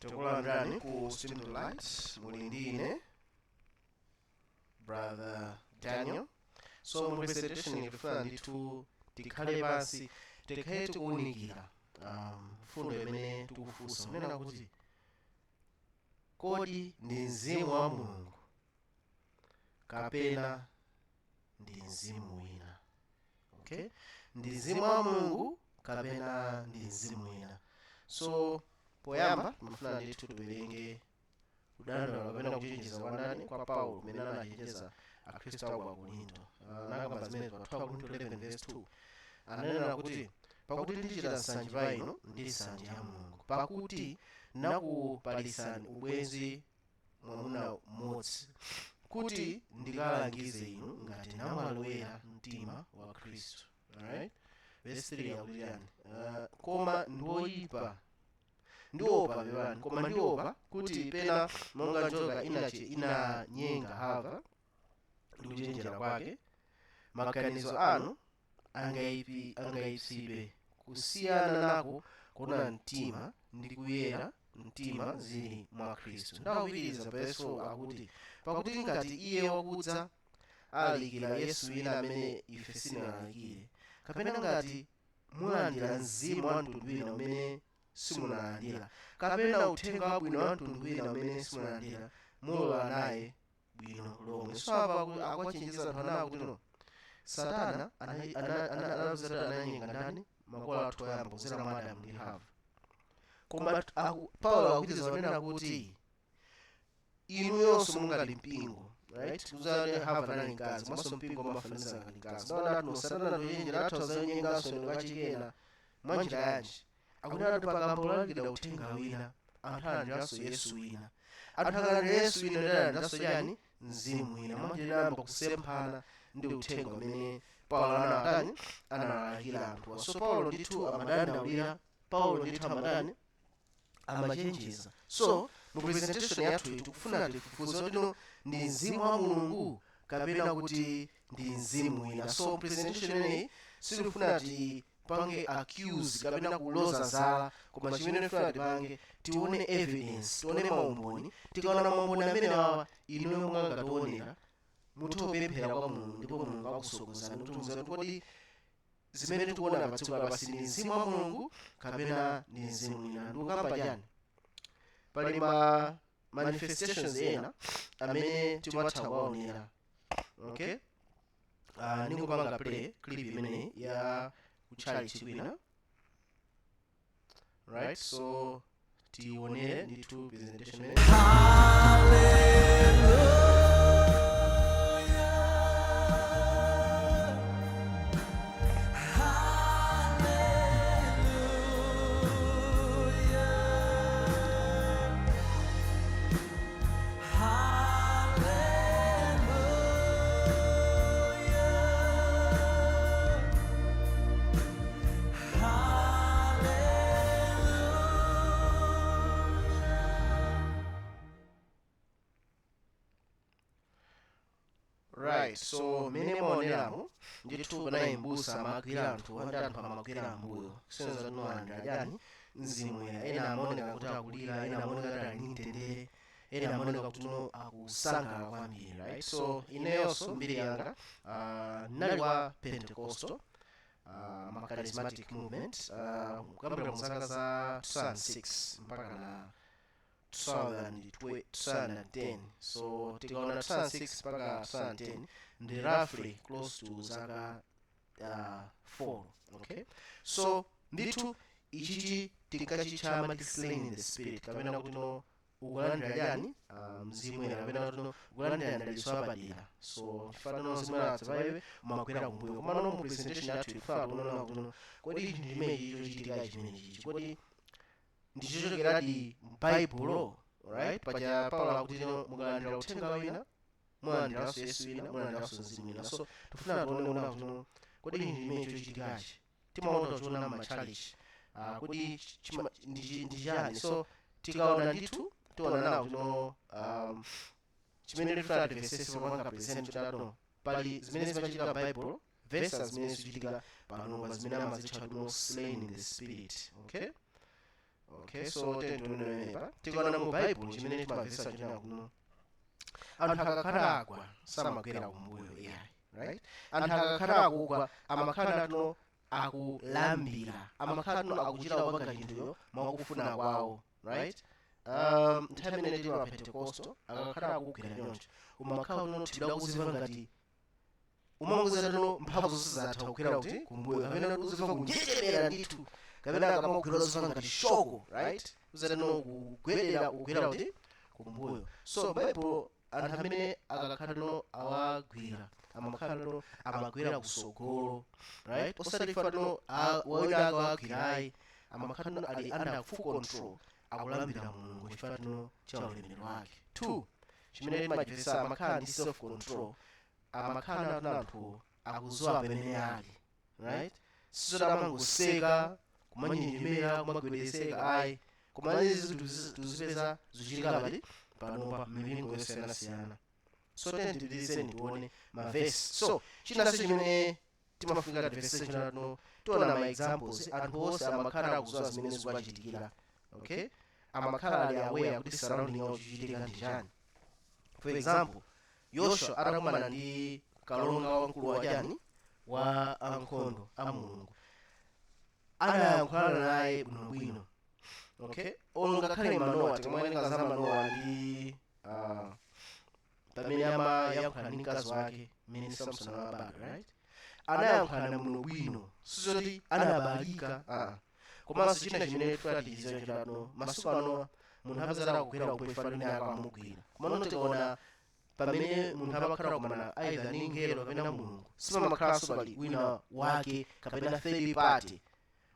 Tikulandirani ku Simple Light. Muli ndi ine, Brother Daniel. So mu presentation tikufuna ndithu tikhale pansi, tikhale tikuwunikira fundo imene tikufunsa kunena kuti, kodi ndi mzimu wa Mulungu kapena ndi mzimu wina? Okay, ndi mzimu wa Mulungu kapena ndi mzimu wina? So poyamba timafuna ndithu tiwerenge kudandaula kapena kuchenjeza kwa ndani? Kwa Paulo, kumene anachenjeza Akhristu aku Akorinto. Anakamba zimene pa 2 Korinto 11 verse 2. Ananena kuti, "Pakuti ndichita nsanje pa inu ndi nsanje ya Mulungu, pakuti nakupalisani ubwenzi mwamuna mmodzi, kuti ndikalangize inu ngati namwali woyera mtima wa Khristu." Alright, verse 3 yakuti yani? Koma ndioyipa, ndiopa, pepani, koma ndiopa kuti pena monga njoka inanyenga Hava ndi kuchenjera kwake, maganizo anu angayipsidwe kusiyana nako kuona mtima ndi kuyera mtima zili mwa Khristu. Ndakupitiriza, verse 4 akuti, "Pakuti ngati iye wakudza alalikira Yesu wina amene ife sitinalalikire, kapena ngati mulandira mzimu wa mtundu wina umene simunalandira, kapena uthenga wabwino wa mtundu wina umene simunalandira, mulola naye bwino lomwe." So apa akuwachenjeza anthu anawo kuti no, Satana anazati ananyenga ndani? Makolo athu oyamba, kudzera mwa Adamu ndi Hava. Koma Paulo akupitiriza kunena kuti inuyonso mungati mpingo, right? Kuzati Hava anali mkazi, komanso mpingo umafananiza ngati mkazi. Ndaona ati no, Satana ndochenjera, athu azanyenganso inu kachikena. Mwanjira yanji? Akuti anthu pakambolalikira uthenga wina, anthu alandiranso Yesu wina. Anthu akalandira Yesu wina, ndi alandiranso chani? Mzimu wina. Mwanjira inayamba kusemphana ndi uthenga umene Paulo anatani? Analalikira anthuwa. So Paulo ndithu amadandaulira, Paulo ndithu amatani? Amachenjeza. So mu presentation yathu tikufuna tifufuze kuti no, ndi mzimu wa Mulungu kapena kuti ndi mzimu wina? So presentation imeneyi sitikufuna tipange accuse kapena kuloza zala, koma chimene tifuna tipange, tione evidence, tione maumboni. Tikaona maumboni amene awa, inuyo mungangationera, muthe kupemphera kwa Mulungu ndipo Mulungu akusogozani kuti muziwe kuti kodi zimene tikuona pa dziko lapansi ndi mzimu wa Mulungu kapena ndi mzimu wina. Ndikukamba chani? Pali ma manifestations ena amene timatha kuwaonera. Okay, ningopanga play clip imeneyi ya kutchalichi kwina, right? So tionere ndithu presentation imeneyi. Right, so mene maoneramo ndithu, panali mbusa amagwira anthu, andi anthu amagwira ambuyo, kusonyeza kuti no, anthu ajani? Mzimu ena. Ena amaoneka kuti akulira, ena amaoneka kuti ali ndi mtendere, ena amaoneka kuti no, akusangalala kwambiri, right? So ineyonso mbiri yanga, ndinali wa Pentecostal, ma charismatic movement, kuyambira mu zaka za 2006 mpaka na 2010. So tikaona 2006 mpaka 2010 ndi roughly close to zaka 4. Okay, so ndithu ichichi tinkachitcha amati slain in the spirit, kapena kuti no, ukulandira chani? Mzimu ena, kapena kuti no, ukulandira mdalitso wapadera. So chifukwa no, mzimu ena paiwe umagwera kumbuyo. Koma no, mu presentation yathu ifuna kuona kuti no, kodi ichi ndi chimene chochitika chimene chichi, kodi ndichochokeradi m'Baibulo? Right, paja Paulo akuti no, mukalandira uthenga wina, mulandiranso Yesu wina, mulandiranso mzimu wina. So tifuna tione kuna kuti no, kodi ichi ndi chimene chochitikachi timaona kuchiona m'matchalichi, kodi ndi chani? So tikaona ndithu, tiona nawo kuti no, chimene tifuna timvesese popanga present kuti no, pali zimene zimachitika m'Baibulo versus zimene zikuchitika panopa, zimene amazitcha kuti no, slain in the spirit. Okay. Okay, so tentonenepa tikaona mu Bible chimene timamvetsa china kuno, anthu akakhala agwa samagwera kumbuyo iyayi, right? Anthu akakhala akugwa amakhala natuno akulambira, amakhala tuno akuchita kupanga chinthuyo mwakufuna kwawo, right? Nthawi imene tili pa Pentecost, akakhala akugwira choncho, umakhala tuno thidwa kuziva ngati umangoza tuno mphamvu zonse zatha kugwera kuti kumbuyo, kapena uziva kunjenjemera ndithu, kapena akamagwira uziva ngati shock, right? Uzatano kugwerera kugwera kuti kumbuyo. So Bible, anthu amene akakhala tuno awagwira amakhala tuno amagwera kusogolo, right? Osati fa tuno wawina akawagwirayi, amakhala tuno ali under full control, akulambira Mulungu chifukwa tuno cha ulemerero wake. Two, chimene timachipesa, amakhala ndi self control, amakhala tuno anthu akuzowa pamene ali, right? Sizoti amangoseka, kumanjenjemera, kumagwedeseka ayi, koma izi tuzipeza zichitika pati panopa m'mipingo yosiyanasiyana. So tiyeni tione mavesi. So chinanso chimene timafunika timvetse chinano, tiona ma examples, anthu onse amakhala akuzowa zimene zikuwachitikira. Okay, amakhala ali aware kuti surrounding yawo chichitika ndi chani. For example, Yoshua atakumana ndi kalonga wamkulu wa chani, wa ankhondo a Mulungu, anayankhulana naye bwinobwino. Okay, olo ngakhale Manowa, tikamawerenga za Manowa ndi pamene amayankhula ndi mkazi wake mmene Samson amabadwa, right? Anayankhulana bwinobwino, sizoti anabalika. Komanso china chimene tifatiriziwa chitano, masiku ano munthu apezera kugwera kupo ndi akamugwira, koma tikaona pamene munthu amakhala kumana either ndi ngelo kapena Mulungu, sipamakhalanso pali wina wake kapena third party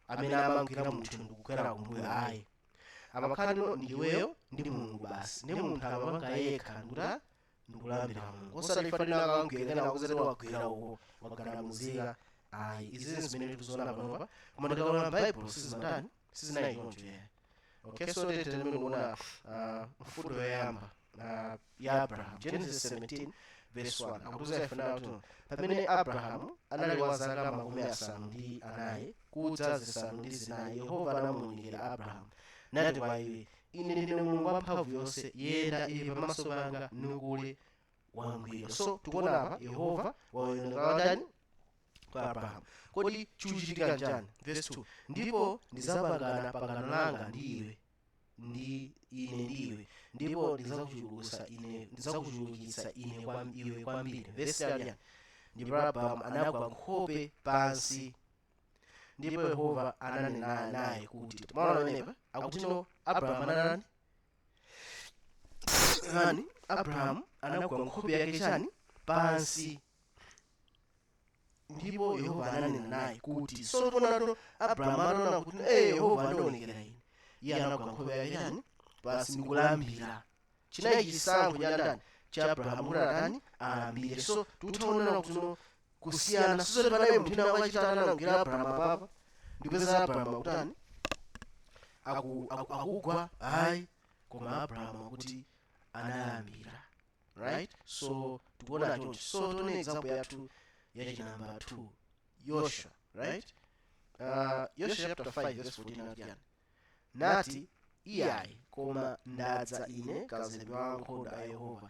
amene amagwira munthu ndikugwera kumbuyo ayi. Amakhala no ndiweyo ndi Mulungu basi, ndi munthu amapanga yekha ndikuti ndikulambira Mulungu, osati fanira akangwira kena akuzati wagwira uko waganamuzika ayi. Izi zimene tikuziona panopa, koma tikaona Bible sizimatani, sizinayi choncho yayi. Okay, so tete timene kuona mfundo yoyamba ya Abraham, Genesis 17 verse 1, akutiuza ife nawo kuti pamene Abrahamu anali wa zaka 94 kudza 94, Yehova anamuonekera Abrahamu nati kwa iye, "Ine ndine Mulungu wamphamvu yonse, yenda iwe pamaso panga nukule wangwiro." So tikuona apa Yehova waonekera ndani? Kwa Abrahamu. Kodi chikuchitika njani? Verse 2, "Ndipo ndidzapangana pangano langa ndi iwe, ndi ine ndiwe, ndipo ndidzakuchulukitsa ine, ndidzakuchulukitsa ine kwa iwe kwambiri." Verse 3, "Ndipo Abrahamu anagwa nkhope pansi, ndipo Yehova ananena naye kuti," maona pamenepa akutino Abrahamu ananani ani? Abrahamu anagwa nkhope yake chani? Pansi. Ndipo Yehova ananena naye kuti. So tikuonatu Abrahamu ataona kuti Yehova andionekera ine, iye anagwa nkhope yake chani? Pansi, ndikulambira. Chinayi chisankho cha ndani? Cha Abrahamu, kuti atani? Alambire. So tikuthaonana kuti no kusiyana, sizoti panali munthu ina wachita anangira Abrahamu apapa ndipeza Abrahamu akutani, akugwa ayi, koma Abrahamu akuti analambira, right? So tikuona choncho. So tione example yathu yachinamba 2, Yoshua, right? Yoshua chapter 5 verse 14 ati yani? Nati, "Iyayi, koma ndadza ine kazembe wa ankhondo a Yehova."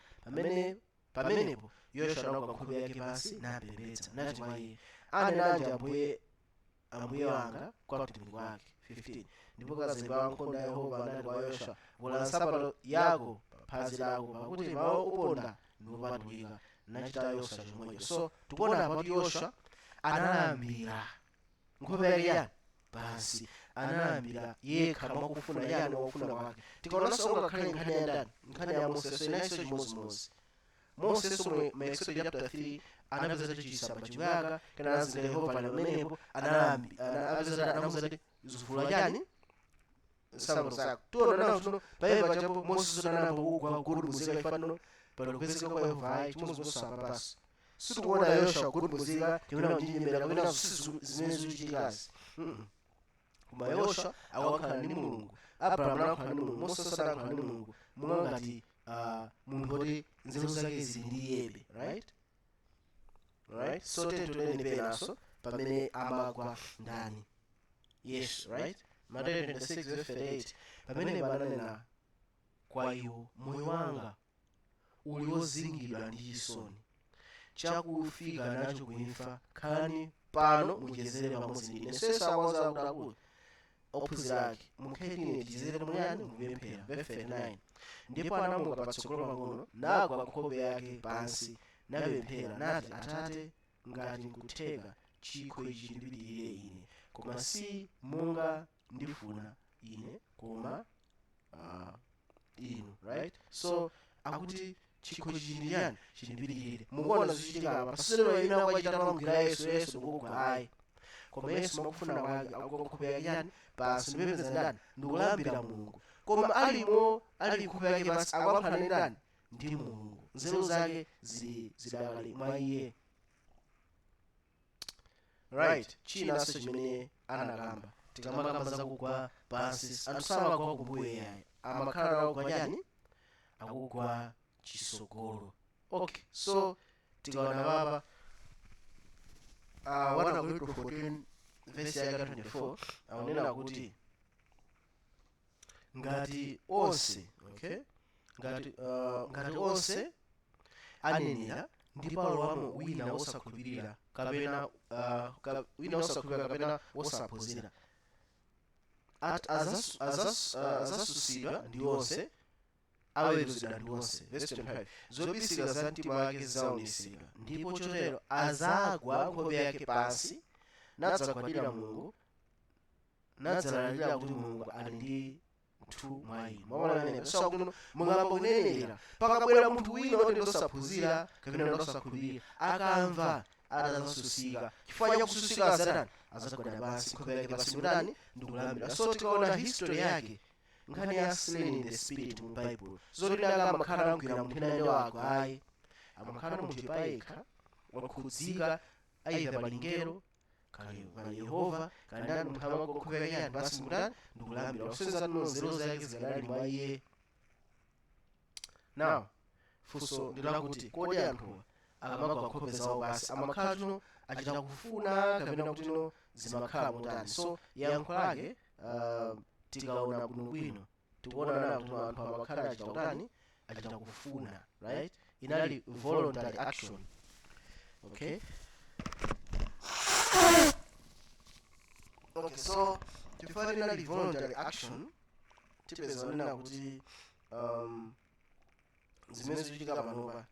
Pamenepo Yoshua anagwa nkhope yake pansi napembedza, nati kwa iye, "Anenanji ambuye wanga kwa mtumiki wake?" 15 Ndipo kazembe wa ankhondo a Yehova anati kwa Yoshua, "Vula nsapato yako pa phazi lako, pakuti malo uponda ndi wopatulika." Nachita Yoswa chomwecho. So tikuona apa kuti Yoshua analambira nkhope yake yani? Pansi. Analambira yekha mwakufuna yani? Mwakufuna kwake. Tikaonanso ngakhale nkhani ya ndani? Nkhani ya Mose, so inayinso chimodzimodzi. Mose somwe mu Exodus chapter 3 anapeza chitsamba chikuyaka, kena anazinga Yehova ali pamenepo, apeza anamuza kuti zivula chani? Nsapato zako. Tiona nawo tino pamene pajapo Mose anayamba kugwa, kugudubuzika, ifano pali kupezeka kwa Yehova ayi. Chimodzimodzi apapaso sitikuona Yoswa kugudubuzika kapena kunjenjemera kapena zimene zikuchitikazi. Koma Yoswa akuyankhula ndi Mulungu, Abrahamu anayankhula ndi Mulungu, Mose sanayankhula ndi Mulungu monga ngati munthu woti nzeru zake zili ndi iyebe, right? Right, so tiye tionene penanso pamene amagwa ndani? Yesu, right? Mateyu 26 verse 38, pamene pananena kwa iwo, moyo wanga uli wozingidwa ndi chisoni chakufika nacho kuimfa, khalani pano muchezere pamodzi ndi ine. So Yesu akuwauza kuti akulu ophunzira ake, mukhale ine tichezere muyani mukupemphera. Verse 39, ndipo anamuka patsogolo pang'ono, nagwa nkhope yake pansi, napemphera nati, Atate, ngati nkutheka, chikho ichi chindipitirire ine, koma si monga ndifuna ine, koma inu. Right, so akuti chikho ichi ndi chani? Chindipitirire. Mukuona zochitika apa, pasero ina kwachita malungira Yesu, Yesu ndikugwa ayi, koma Yesu mwakufuna kwake akugwa nkhope yake chani? Pansi, ndipembedza ndani? Ndikulambira Mulungu. Koma alimo ali nkhope yake pansi, akuyankhula ndi ndani? Ndi Mulungu. Nzeru zake zili zidakali mwa iye. Right, chinanso chimene anakamba, tikamakamba zakugwa pansi, anthu samagwa kumbuyo yayi, amakhala akugwa chani? Akugwa chisogolo. Okay, so tikaona papa 1 Korinto 14 verse yake 24 akunena kuti ngati onse, okay, ngati onse anenera, ndipo alowamo wina wosakhulupirira kapena wina wosakhulupirira kapena wosaphunzira, azasusidwa ndi onse, aweruzidwa ndi onse. Verse 25, zobisika za mtima wake zidzaonetsedwa, ndipo chotero azagwa nkhope yake pansi, nadzagwadira Mulungu, nadzalalira kuti Mulungu ali ndithu mwa inu. Mwaona pamenepo? So akuti mukamba kunenera, pakabwera munthu wina woti ndosaphunzira kapena ndosakhulupirira, akamva atazasusika, chifukwa chakususika azatani? Azagwada pansi, nkhope yake pansi, ndikutani? Ndikulambira. So tikaona history yake, nkhani ya slain in the spirit mu Bible, zoti nanga amakhala anagwira munthu ena ndi wagwa ayi, amakhala munthu payekha wakhudzika, either pali ngelo, kali pali Yehova, kali ndani, munthu amagwa nkhope yake yani? Pansi, ndikutani? Ndikulambira, kusonyeza tino nzeru zake zikadali mwa iye. Now funso ndilakuti, kodi anthuwa akamagwa nkhope zawo pansi amakhala tino achita kufuna kapena kuti no zimakhala motani? So yankho lake, tikaona bwinobwino, tikuona na kuti anthu amakhala achita kutani? Achita kufuna, right? Inali voluntary action. Okay, so chifukwa inali voluntary action, tipeza nena kuti zimene zikuchitika panopa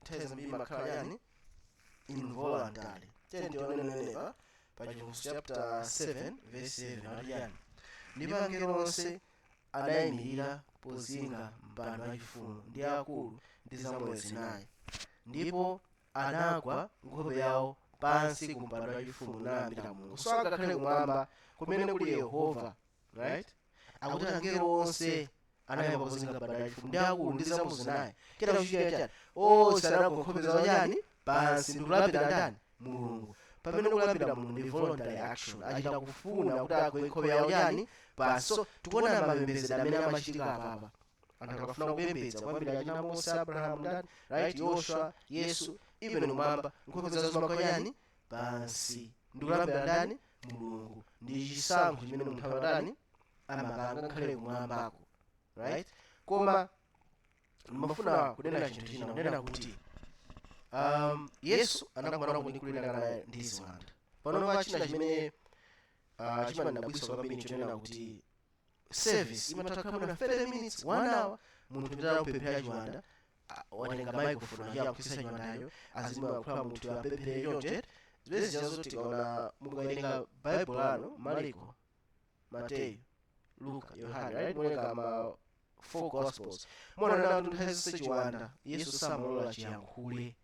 nthawi zambiri makhala yani? Involuntary. Tiye tione nenepa pa Chivumbulutso chapter 7 verse 7, ati yani? Ndipo angelo onse anayimirira pozinga mpando wachifumu ndi akulu ndi zamoyo zinayi, ndipo anagwa nkhope yawo pansi ku mpando wachifumu nalambira Mulungu. So angakhale kumwamba kumene kuli Yehova, right, akuti angelo onse anayima pozinga mpando wachifumu ndi akulu ndi zamoyo zinayi, kena kuchitika chani? Onse anagwa nkhope zawo chani? Pansi, ndikulambira ndani? Mulungu. Pamene kulambira Mulungu ndi voluntary action, achita kufuna kuti agwe nkhope yawo chani? Pansi. So tikuona mapembedzero amene amachitika apapa, anthu akafuna kupembedza kwambiri, achina Mose, Abrahamu, ndani, right, Yoshua, Yesu, even kumwamba nkhope zawo zimakhala chani? Pansi, ndikulambira ndani? Mulungu. Ndi chisankho chimene munthu amatani? Amapanga ngakhale kumwambako, right? Koma ndimafuna kunena chinthu china, kunena kuti Yesu anakumana ndi kulirana naye ndi ziwanda. Panopa china chimene chimandidabwitsa kwambiri chonena kuti service imatha kukhala 30 minutes, 1 hour, munthu nditala kupemphera chiwanda, watenga microphone achiyankhulitsa chiwandayo, azimayankhula munthu apemphere chonje. Zimene zichazo tikaona, mukawerenga Bible lanu, Mariko, Mateyu, Luka, Yohane, right, muwerenga ma four gospels, muonana kuti nthawi zonse chiwanda Yesu samalola chiyankhule,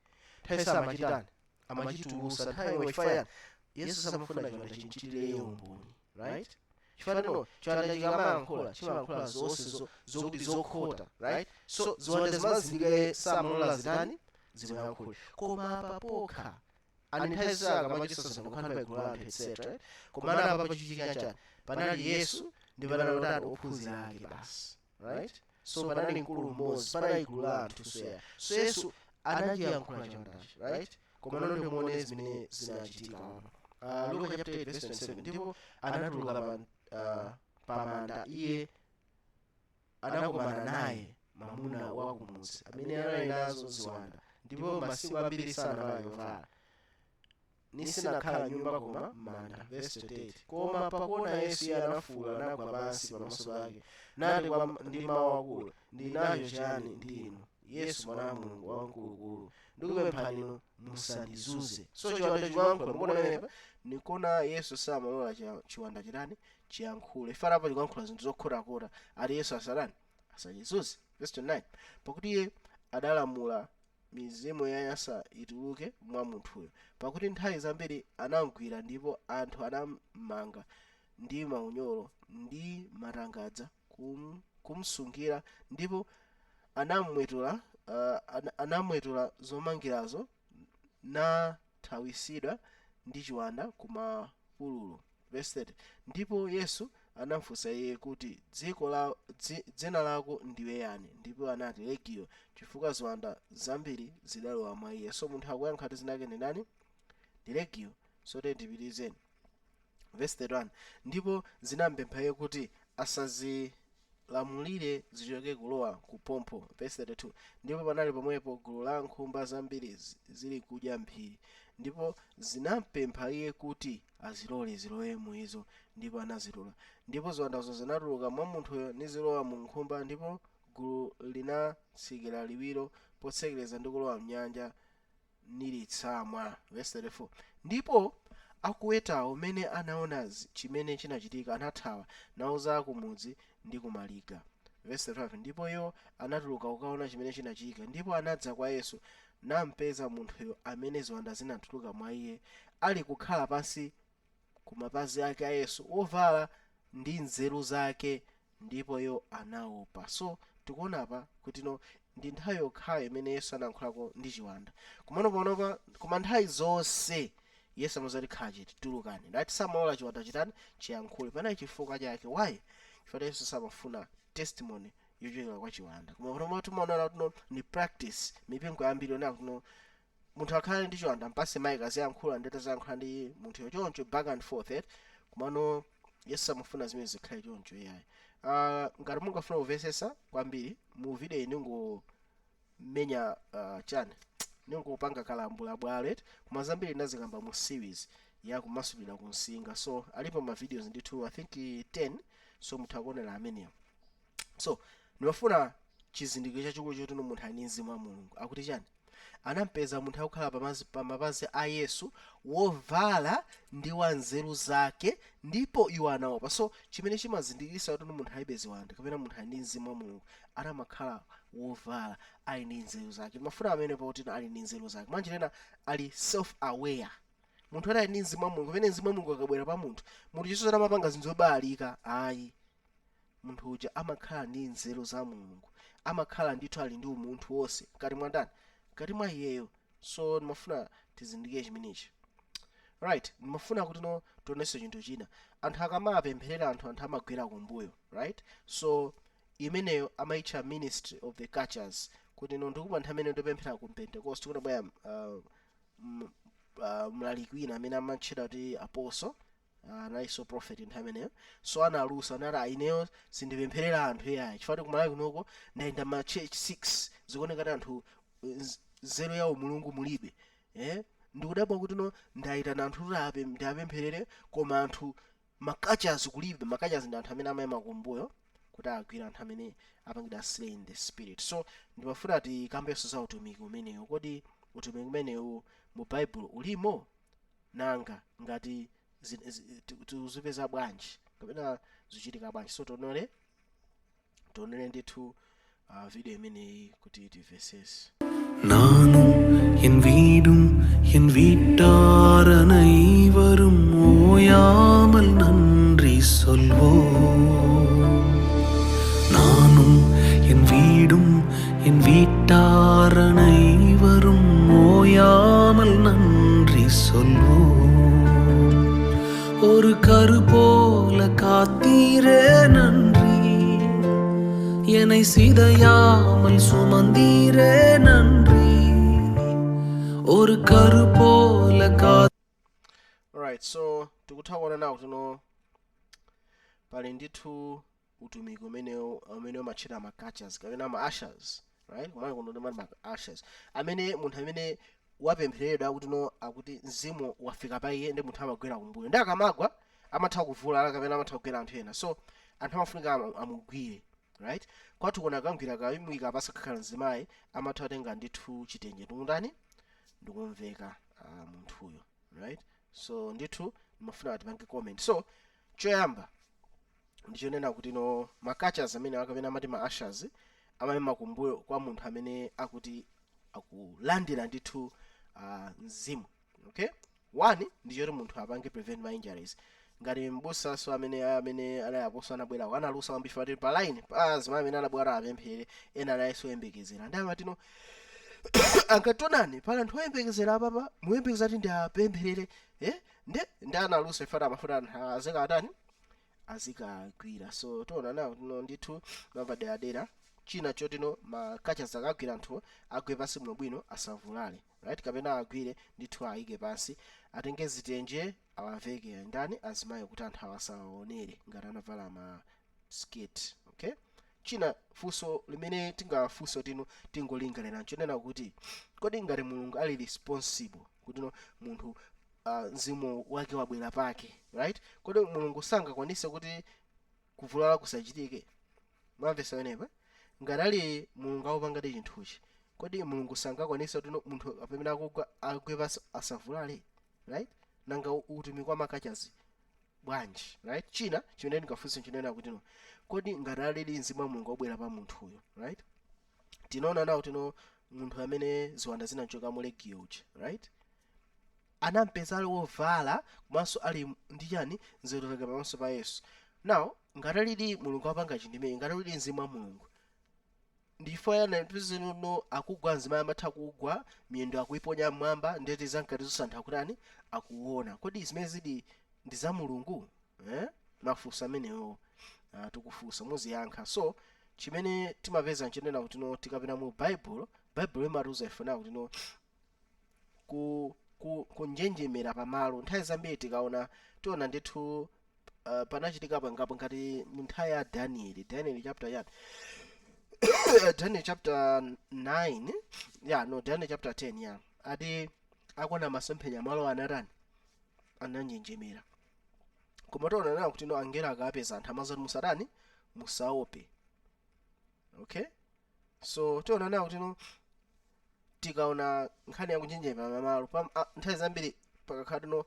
nthawi samachitani? Amachitulusa nthawi yomwe. Chifukwa yani? Yesu samafuna chiwanda chinchitire umboni, right? Chifukwa tino chiwanda chikamayankhula chimayankhula zonse zokuti zokhota, right? So ziwanda zimazindikira, samalola zitani? Zimayankhule. Koma apa pokha ani nthawi zake amachisasa kukhala pa gulu la anthu, etc, right? Koma apa pachitika chani? Panali Yesu ndi panali otani? Ophunzira ake basi, right? So panali mkulu mmodzi, panali gulu la anthu. So yeah, so Yesu anachiyankhula chiwandachi, right? Koma nono muone zimene zinachitika apa. Luka chapter 8 verse 27, ndipo anatuluka pa Pamanda iye anakumana naye mwamuna wa kumudzi amene anali nazo ziwanda, ndipo masiku ambiri sanavala chovala, nisinakhala nyumba koma m'manda. Verse 28. Koma pakuona Yesu, iye anafuwula, nagwa pansi pamaso pake, nati ndi mawu akulu, "Ndili nacho chani ndi inu, Yesu Mwana wa Mulungu Wamkulukulu? Ndikupemphani inu, musandizunze." So chiwanda chikuyankhula. Mukuona pamenepa, nikona Yesu samalola chiwanda chitani? Chiyankhule. Ifanapo chikuyankhula zinthu zokhotakhota, ati Yesu asalani, asachizunze. Verse 29. Pakuti iye adalamula mizimu yonyansa ituluke mwa munthuyo. Pakuti nthawi zambiri anamgwira, ndipo anthu anammanga ndi maunyolo ndi matangadza kumsungira, ndipo anamwetula zomangirazo, nathawisidwa ndi chiwanda kumapululu. Verse 30. Ndipo Yesu anafunsa iye kuti, "Dzina lako ndiwe yani?" Ndipo anati, "Legio," chifukwa ziwanda zambiri zidalowa mwa iye. So munthu akuyankha kuti dzina lake ndi ndani? Ndi Legio. So tiyeni. Verse 31. Ndipo zinampempha iye kuti asazilamulire zichoke kulowa kuphompho. Verse 32. Ndipo panali pomwepo gulu la nkhumba zambiri zili kudya mphiri, ndipo zinampempha iye kuti azilole zilowe muizo, ndipo anazilola. Ndipo ziwandazo zinatuluka mwa munthuyo, nizilowa mu nkhumba, ndipo gulu linatsikira liwiro potsekereza ndi kulowa mnyanja, nilitsamwa. Verse 34. Ndipo akuwetawo, mmene anaona chimene chinachitika, anathawa, nauza kumudzi ndi kumaliga. Verse 35. Ndipo iwo anatuluka kukaona chimene chinachitika. Ndipo anadza kwa Yesu, nampeza munthuyo amene ziwanda zinatuluka mwa iye, ali kukhala pansi kumapazi ake a Yesu, wovala ndi nzeru zake, ndipo iwo anaopa. So tikuona apa kuti no, ndi nthawi yokhayo imene Yesu anayankhulako ndi chiwanda. Kumano panopa, koma nthawi zonse Yesu amazati, "Khala chete, tulukani." Right? Samalola chiwanda chitani? Chiyankhule. Panali chifukwa chake. Why? Chifukwa Yesu samafuna testimony yochokera kwa chiwanda. Koma panopa timaonana kuti no, ni practice mipingo yambiri yonena kuti no, munthu akhale ndi chiwanda, mpase mic aziyankhula, ndi ataziyankhula ndi munthuyo choncho, back and forth, eh? Komano Yesu samafuna zimene zikhale choncho, iyayi. Ngati mungafuna kumvesesa kwambiri mu video iyi, ningomenya chani, ningopanga kalambula bwalo, koma zambiri ndazikamba mu series ya kumasulira kumsinga. So alipo ma videos ndithu, I think 10, so mutha kuonera amenewo. So ndimafuna chizindikiro chachikulu choti no, munthu ali ndi mzimu wa Mulungu. Akuti chani? Anampeza munthu akukhala pamapazi a Yesu, wovala ndi wanzeru zake, ndipo iwo anaopa. So chimene chimazindikirisa kuti munthu alibe ziwanda kapena munthu ali ndi mzimu wa Mulungu, atamakhala wovala, ali ndi nzeru zake. Mafuna amene pakuti ali ndi nzeru zake, mwanjirena ali self aware. Munthu ali ndi mzimu wa Mulungu, pamene mzimu wa Mulungu akabwera pa munthu, munthu chisozera amapanga zinthu zobalalika, ayi. Munthu uja amakhala ndi nzeru za Mulungu, amakhala ndithu ali ndi umunthu wonse mkati mwa ndani? Mkati mwa iyeyo. So ndimafuna tizindikire chimenechi, right? Ndimafuna kuti no, tionenso chinthu china. Anthu akamapempherera anthu, anthu amagwera kumbuyo, right? So imeneyo amayitcha ministry of the catchers. Kuti no, ndikupa anthu amene ndipemphera ku Pentecost, kuti bwaya mlaliki wina amene amatchedwa kuti apostle, analinso prophet nthawi imeneyo. So analusa, anati, "Ah, ineyo sindipempherera anthu iyayi, chifukwa kumalawi kunoko ndayenda ma church 6, zikuoneka kuti anthu nzeru yawo Mulungu mulibe, eh? Ndikudabwa kuti no, ndayitana anthu kuti ndiapempherere, koma anthu ma catchers kulibe." Ma catchers ndi anthu amene amayima kumbuyo kuti agwire anthu amene apangidwa slain in the spirit. So ndimafuna tikambenso za utumiki umenewu. Kodi utumiki umenewu mu Baibulo ulimo? Nanga ngati tuzipeza bwanji kapena zichitika bwanji? So tionere ndithu video imeneyi kuti timvesese. நானும் என் வீடும் என் வீட்டார் அனைவரும் ஓயாமல் நன்றி சொல்வோம். நானும் என் வீடும் என் வீட்டார் அனைவரும் ஓயாமல் நன்றி சொல்வோம். ஒரு கரு போல காத்தீரே நன்றி. என்னை சிதையாமல் சுமந்தீரே நன்றி. ஒரு கரு போல கா Alright, so tikutha kuona nawo kuti no, Pali ndithu utumiki umene umatchedwa ma catchers kapena ma ushers, right? Kumene kuno ndimati ma ushers, amene munthu amene wapempheredwa kuti no, akuti mzimu wafika pa iye, ndi munthu amagwera kumbuyo, ndi akamagwa amatha kuvulala kapena amatha kugwera anthu ena. So anthu amafunika amugwire, right? Kwathu kuno akagwira kayimwika pasakhala mzimayi, amatha kutenga ndithu chitenje ndikundani ndikumveka munthuyo, right? So ndithu ndimafuna tipange comment. So choyamba ndichonena kuti no, ma catchers amene akapena amati ma ushers amayima kumbuyo kwa munthu amene akuti akulandira ndithu mzimu, okay? One, ndichoti munthu apange prevent ma injuries. Ngati mbusaso amene anayaposo anabwera analusa kwambiri pati pa line pa azimayi amene anabwera apemphere, ena anayenso oyembekezera, ndi amatino ankatonani pali anthu oyembekezera apapa, muyembekeza kuti ndi apempherere, eh? Ndi analusa ifati amafuta anthu azikatani, azikagwira. So tiona nawo tino ndithu mapaderadera china chotino ma catchers akagwira anthu agwe pansi bwinobwino, asavulale, right? Kapena agwire ndithu ayike pansi, atenge zitenje awaveke ndani, azimayi, kuti anthu awasaonere ngati anavala ma skirt, okay? China, funso limene tingafunso tino tingolingalira nchonena kuti kodi ngati Mulungu ali responsible kuti no munthu mzimu wake wabwera pake, right? Kodi Mulungu sangakwanise kuti kuvulala kusachitike? Mwamvesa wenepa? Ngati ali Mulungu akupangadi chinthuchi, kodi Mulungu sangakwanise kuti no munthu pamene akugwa agwe pansi asavulale, right? Nanga utumiki wa ma catchers bwanji, right? China chimene ndingafunse chinena kuti no, kodi ngati alili mzimu wa Mulungu wabwera pa munthuyo, right? Tinaona nawo tino munthu amene ziwanda zinachoka mu legio uja, right? Anampeza ali wovala komanso ali ndi chani, nzeru zake pamaso pa Yesu. Now ngati alili Mulungu wapanga chindimene, ngati alili mzimu wa Mulungu, ndifo yana no akugwa, mzimayi amatha kugwa, miyendo akuiponya mmwamba, ndeti zamkati zosantha akutani, akuona. Kodi zimene zili ndi za Mulungu, eh? Mafunso amenewo tikufunsa, muziyankha. So chimene timapeza nchenena kuti no, tikapita mu Baibulo, Baibulo imatiuza ife nawo kuti no, kunjenjemera pamalo nthawi zambiri tikaona, tiona ndithu panachitika pangapo, ngati mu nthawi ya Daniel, Daniel chapter yani, Daniel chapter 9, yeah, no, Daniel chapter 10, yeah. Ati akuona masomphenya, malo anatani, ananjenjemera. Koma tiona nawo kuti no, angelo akapeza anthu amazoti musatani, musaope, okay? So tiona nawo kuti no, tikaona nkhani yakunjenjemera pamalo nthawi zambiri pakakhala tino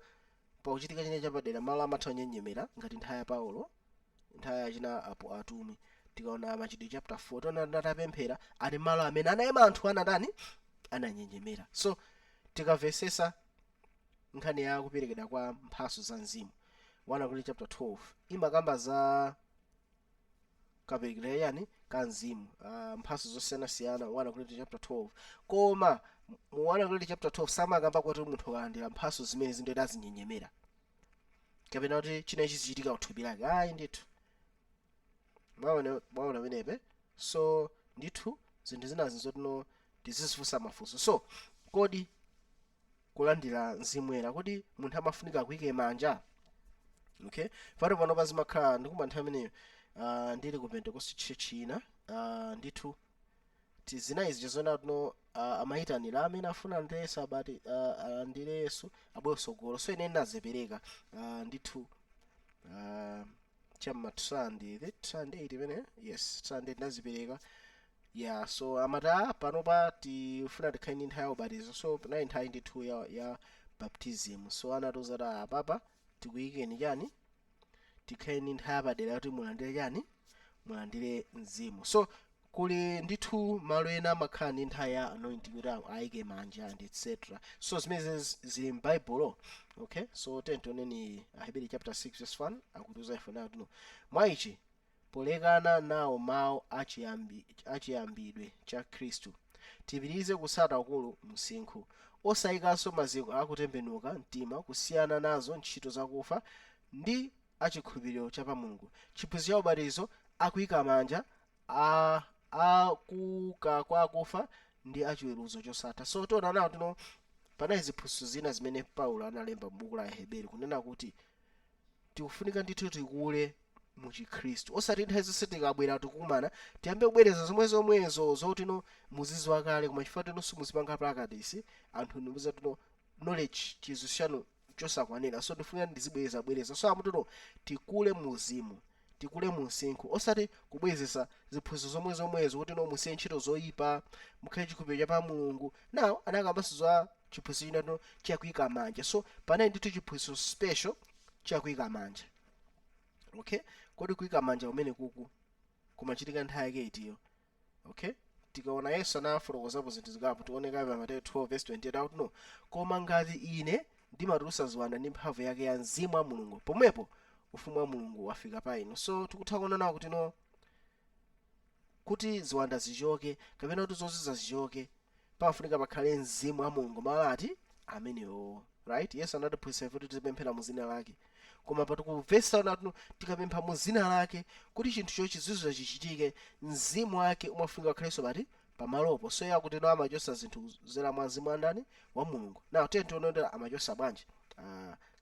pakuchitika chine chapadera, malo amatha kunjenjemera, ngati nthawi ya Paulo, nthawi yachina apo atumwi. Tikaona Machitidwe chapter 4, tiona atapemphera ali malo amene anayima anthu anatani, ananjenjemera. So tikamvesesa nkhani ya kuperekedwa kwa mphaso za mzimu, 1 Korinto chapter 12 imakamba za kaperekedwa yani ka mzimu, mphaso zosiyanasiyana, 1 Korinto chapter 12. Koma mu 1 Korinto chapter 12 samakamba kuti munthu akalandira mphaso zimene zindoti azinjenjemera kapena kuti china chizichitika kuthupi lake, ayi ndithu. Mwaona, mwaona pamenepe? So ndithu zinthu zinazi zotino tizizifunsa mafunso. So kodi kulandira mzimu woyera, kodi munthu amafunika kuyike manja? Okay, pano pano pazimakhala ndikuma nthawi imeneyo ndili ku Pentecost Church ina, ndithu tizina izi chizona tino amayitanira amene afuna alandire Yesu abati alandire Yesu abwere tsogolo. So ine ndinazipereka ndithu cham'ma Sunday, the Sunday 8 imene, yes, Sunday ndinazipereka, yeah. So amati panopa tifuna tikhale ndi nthawi ya ubatizo. So panali nthawi ndithu ya baptism. So anatiuza kuti apapa tikuyikeni chani, tikhale ndi nthawi yapadera kuti mulandire chani, mulandire mzimu. So kuli ndithu malo ena amakhala ndi nthawi ya anointing kuti ayike manja and etc. So zimene zili m'Baibulo, okay? So tioneni Aheberi chapter 6 verse 1, akutiuza ife nayo tino: mwa ichi polekana nawo mawu achiyambidwe cha Khristu, tipitirize kusata ukulu msinkhu, osayikanso maziko akutembenuka mtima kusiyana nazo ntchito zakufa ndi achikhulupiriro cha pa Mulungu, chiphunzitso cha ubatizo akuyika manja, a akuka kwa akufa ndi achiweruzo chosatha. So tiona nawo tino panali ziphunzitso zina zimene Paulo analemba m'buku la Aheberi kunena kuti tikufunika ndithu tikule Mu Chikhristu, osati nthawi zonse tikabwera tikumana tiyambe kubwereza zomwe zomwezo zoti no muziziwa kale, koma chifukwa tino simuzipanga practice, anthu nimuza tino knowledge, chiziwiso chanu chosakwanira. So ndifunika ndizibwereza bwereza. So amutino tikule muzimu, tikule mu msinkhu, osati kubwezesa ziphunzitso zomwe zomwezo kuti no musiye ntchito zoyipa, mukhale chikhulupiriro cha pa Mulungu. Now anakambanso za chiphunzitso china tino chakuyika manja. So panali ndithu chiphunzitso special chakuyika manja, okay? Kodi kuyika manja kumene kuku kumachitika nthawi yake itiyo? Okay, tikaona Yesu anafotokozapo zinthu zingapo. Tione pa Mateyu 12 verse 28 akuti no, "Koma ngati ine ndimatulutsa ziwanda ndi mphamvu yake ya Mzimu wa Mulungu, pomwepo ufumu wa Mulungu wafika pa inu." So tikutha kuona nawo kuti no, kuti ziwanda zichoke kapena kuti zozizwa zichoke, pafunika pakhale Mzimu wa Mulungu. Malati amenewo, right? Yesu anatiphunzitsa ife kuti tizipemphera mu zina lake, koma patikumvetsa natu tikapempha mu zina lake, kuti chinthu chozizwa chichitike, mzimu wake umafunika kukhalenso pati? Pamalopo. So yakuti no amachosa zinthu kudzera mwa mzimu andani? Wa Mulungu. Now tiye tione kuti amachosa bwanji,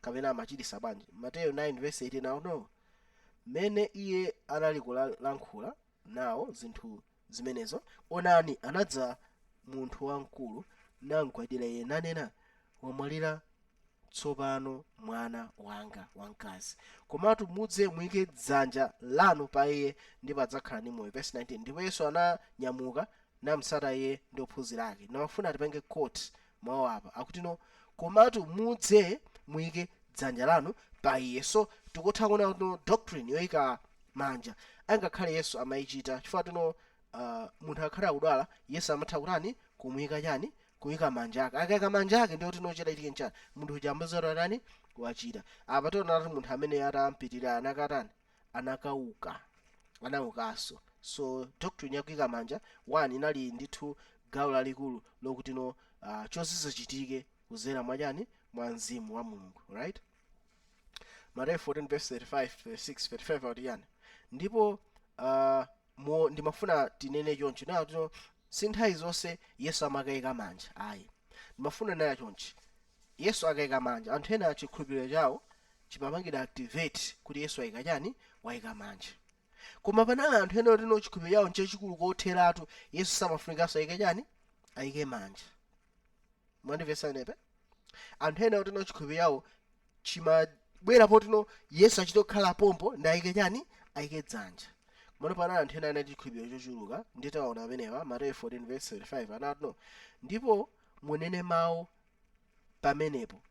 kapena amachitisa bwanji. Mateyu 9 verse 18. Now no, mmene iye anali kulankhula nawo zinthu zimenezo, onani, anadza munthu wamkulu namgwadira iye, nanena, "Wamwalira tsopano mwana wanga wamkazi, komatu mudze muyike dzanja lanu pa iye ndipo adzakhala ndi moyo." Verse 19, ndipo Yesu ananyamuka namtsata iye ndi ophunzira ake. Namafuna tipange quote mawu apa akuti no, "Komatu mudze muyike dzanja lanu pa iye." So tikutha kuona kuti no, doctrine yoyika manja angakhale Yesu amayichita, chifukwa tino munthu akhale akudwala, Yesu amatha kutani? Kumuyika chani? Kuyika manja ake. Akayika manja ake, ndiyo tino chitachitike nchani? Munthu uja amazati tani? Wachira. Apa tiona kuti munthu amene atampitirira anakatani? Anakauka, anaukanso. So doctrine yakuyika manja one inali ndithu gawo lalikulu lokuti no, chozizwa chitike kuzera mwachani? Mwa Mzimu wa Mulungu, right? Mateyu 14 verse 35, 36, 35 akuti yani? Ndipo ndimafuna tinene choncho nayo tino, si nthawi zonse Yesu amakayika manja ayi. Ndimafuna nayo chonchi, Yesu akayika manja, anthu ena chikhulupiriro chawo chimapangidwa activate kuti Yesu ayika chani? Wayika manja. Koma panali anthu ena otino chikhulupiriro chawo nchachikulu kotheratu, Yesu samafunikanso ayike chani? Ayike manja. Mwandimvetsa inepe? Anthu ena otino chikhulupiriro chawo chimabwera potino Yesu achite kukhala pompo ndi ayike chani? Ayike dzanja. Komano panali anthu ena anati chikhulupiriro chochuluka. Nditaona amenewa, Mateyu 14 verse 35 anati no, "Ndipo munene mawu pamenepo."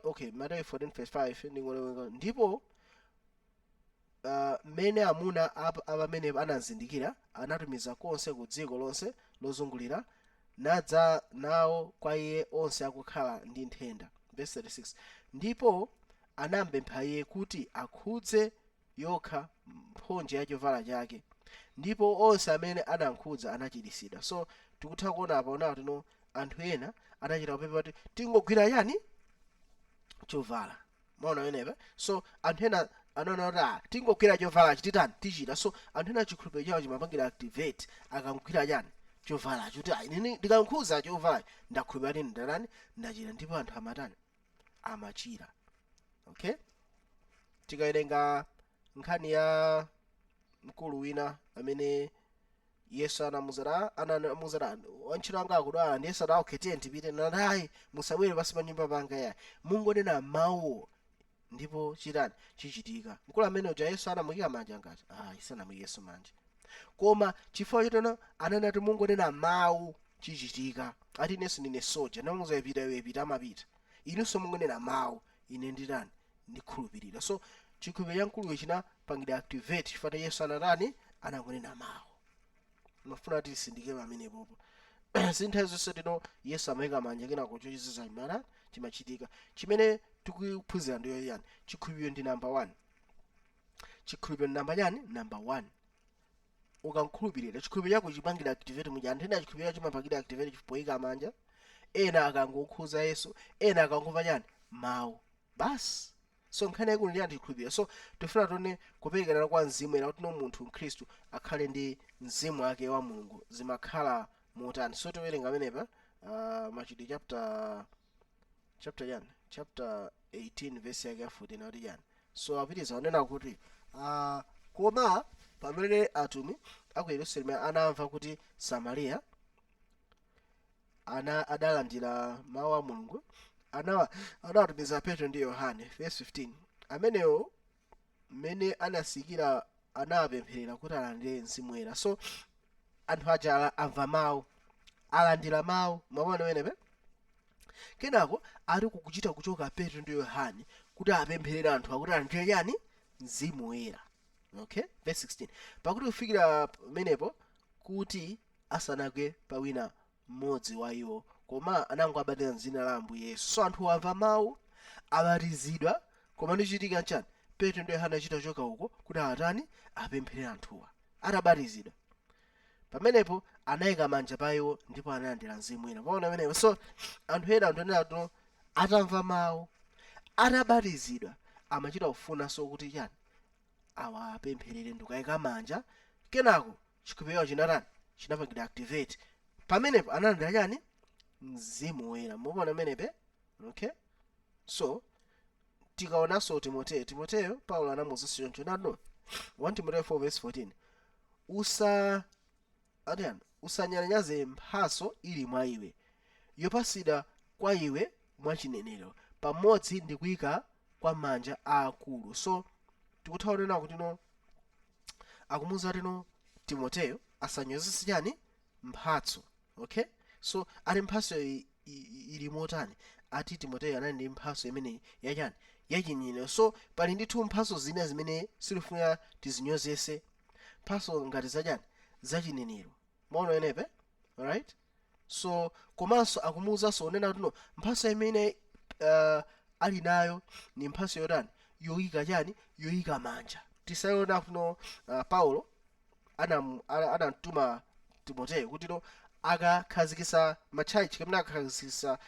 Okay, Mateyu 14 verse 5 ndingolewenga. Ndipo mmene amuna apamenepo anazindikira, anatumiza konse ku dziko lonse lozungulira, nadza nawo kwa iye onse akukhala ndi nthenda. Verse 36, ndipo anampempha iye kuti akhudze yokha mphonje ya chovala chake, ndipo onse amene anamkhudza anachiritsidwa. So tikutha kuona apa onawo tino anthu ena anachita kupempha kuti tingogwira chani? Chovala. Maona wenepa? So anthu ena anaona kuti tingogwira chovalachi titani? Tichita. So anthu ena chikhulupiriro chawo chimapangira activate akangogwira chani? Chovalachi, kuti inini ndikankhudza chovalachi ndakhulupirira kuti ndatani? Ndachira. Ndipo anthu amatani? Amachira. Okay, tikawerenga nkhani ya mkulu wina amene Yesu anamuzati, "Wantchito anga akudwala," ndi Yesu ati, "Okay, tiye tipite." Nati, "Ayi, musabwere pansi pa nyumba panga yayi, mungonena mawuwo ndipo chitani? Chichitika." Mkulu amene uja Yesu anamuyika manja ngati? Ayi, sanamuyikenso manja, koma chifukwa choteno ananati, "Mungonena mawu, chichitika." Ati, "Inenso ndine soja, ndamuza ipita iwe, ipita," amapita. Inunso mungonena mawu, ine nditani? Ndikhulupirira. So chikhulupiriro cha mkuluyo chinapangidwa activate chifukwa Yesu anatani? Anangonena mawu. Mafuna kuti tisindike pamenepopo, si nthawi zonse tino Yesu amayika manja kenako chochizizwa chimana chimachitika. Chimene tikuphunzira ndiyo yani? Chikhulupiriro ndi number one. Chikhulupiriro ndi number chani? Number one. Ukankhulupirira, chikhulupiriro chako chipangira activate muja. Anthu ena chikhulupiriro chimapangira activate poyika manja, ena akangokhuza Yesu, ena akangomva chani? Mawu basi. So nkhani yaikulu ndi anthu chikhulupiriro. So tifuna tione kuperekana kwa mzimu ena kuti no, munthu mkhristu akhale ndi mzimu wake wa Mulungu zimakhala motani? So tiwerenga amenepa Machitidwe chapter chani? Chapter 18 verse yake ya 14 akuti chani? So apitiriza kunena kuti Koma pamene atumwi aku Yerusalemu anamva kuti Samariya ana adalandira mawu a Mulungu, anawatumiza Petro ndi Yohane. Verse 15, amenewo mmene anasikira anawapempherera kuti alandire Mzimu Woyera. So anthu aja amva mawu, alandira mawu, mwaona pamenepe. Kenako ali kukuchita kuchoka Petro ndi Yohane kuti apempherere anthu akuti alandire chani? Mzimu Woyera. Okay, verse 16, pakuti kufikira pamenepo kuti asanagwe pa wina mmodzi wa iwo, koma anangowabatiza mdzina la Ambuye Yesu. So anthu amva mawu, abatizidwa, koma ndichitika nchani? Petro ndi Yohane achita choka uko kuti atani? Apempherere anthuwa atabatizidwa. Pamenepo anayika manja pa iwo ndipo analandira Mzimu Woyera. Paona pamenepo. So anthu ena, anthu ena ato atamva mawu, atabatizidwa, amachita kufunanso kuti chani? Awapempherere ndikuyika manja. Kenako chikhulupiriro chinatani? Chinapangidwa activate. Pamenepo analandira chani? Mzimu Woyera. Mukuona pamenepe? Okay, so tikaonanso Timoteyo, Timoteyo Paulo anamuwuzanso choncho nano, 1 Timoteyo 4 verse 14, usa atiyani, usanyalanyaze mphaso ili mwa iwe, yopasidwa kwa iwe mwachinenero pamodzi ndi kuyika kwa manja aakulu. So tikutha kunena kuti no, akumuwuza tino Timoteyo asanyozese chani? Mphatso. Okay, so ali mphatso ili motani? Ati Timoteyo anali ndi mphatso imeneyi yachani? Yachinenero. So pali ndithu mphatso zina zimene silifuna tizinyozese, mphatso ngati zachani? Zachinenero. Maona enepe? Alright, so komanso akumuwuzanso onena kuti no, mphatso imene ali nayo ni mphatso yotani? Yoyika chani? Yoyika manja. Tisayiona kuno Paulo anamtuma Timoteyo kuti no, akakhazikisa matchalichi kapena akakhazikisa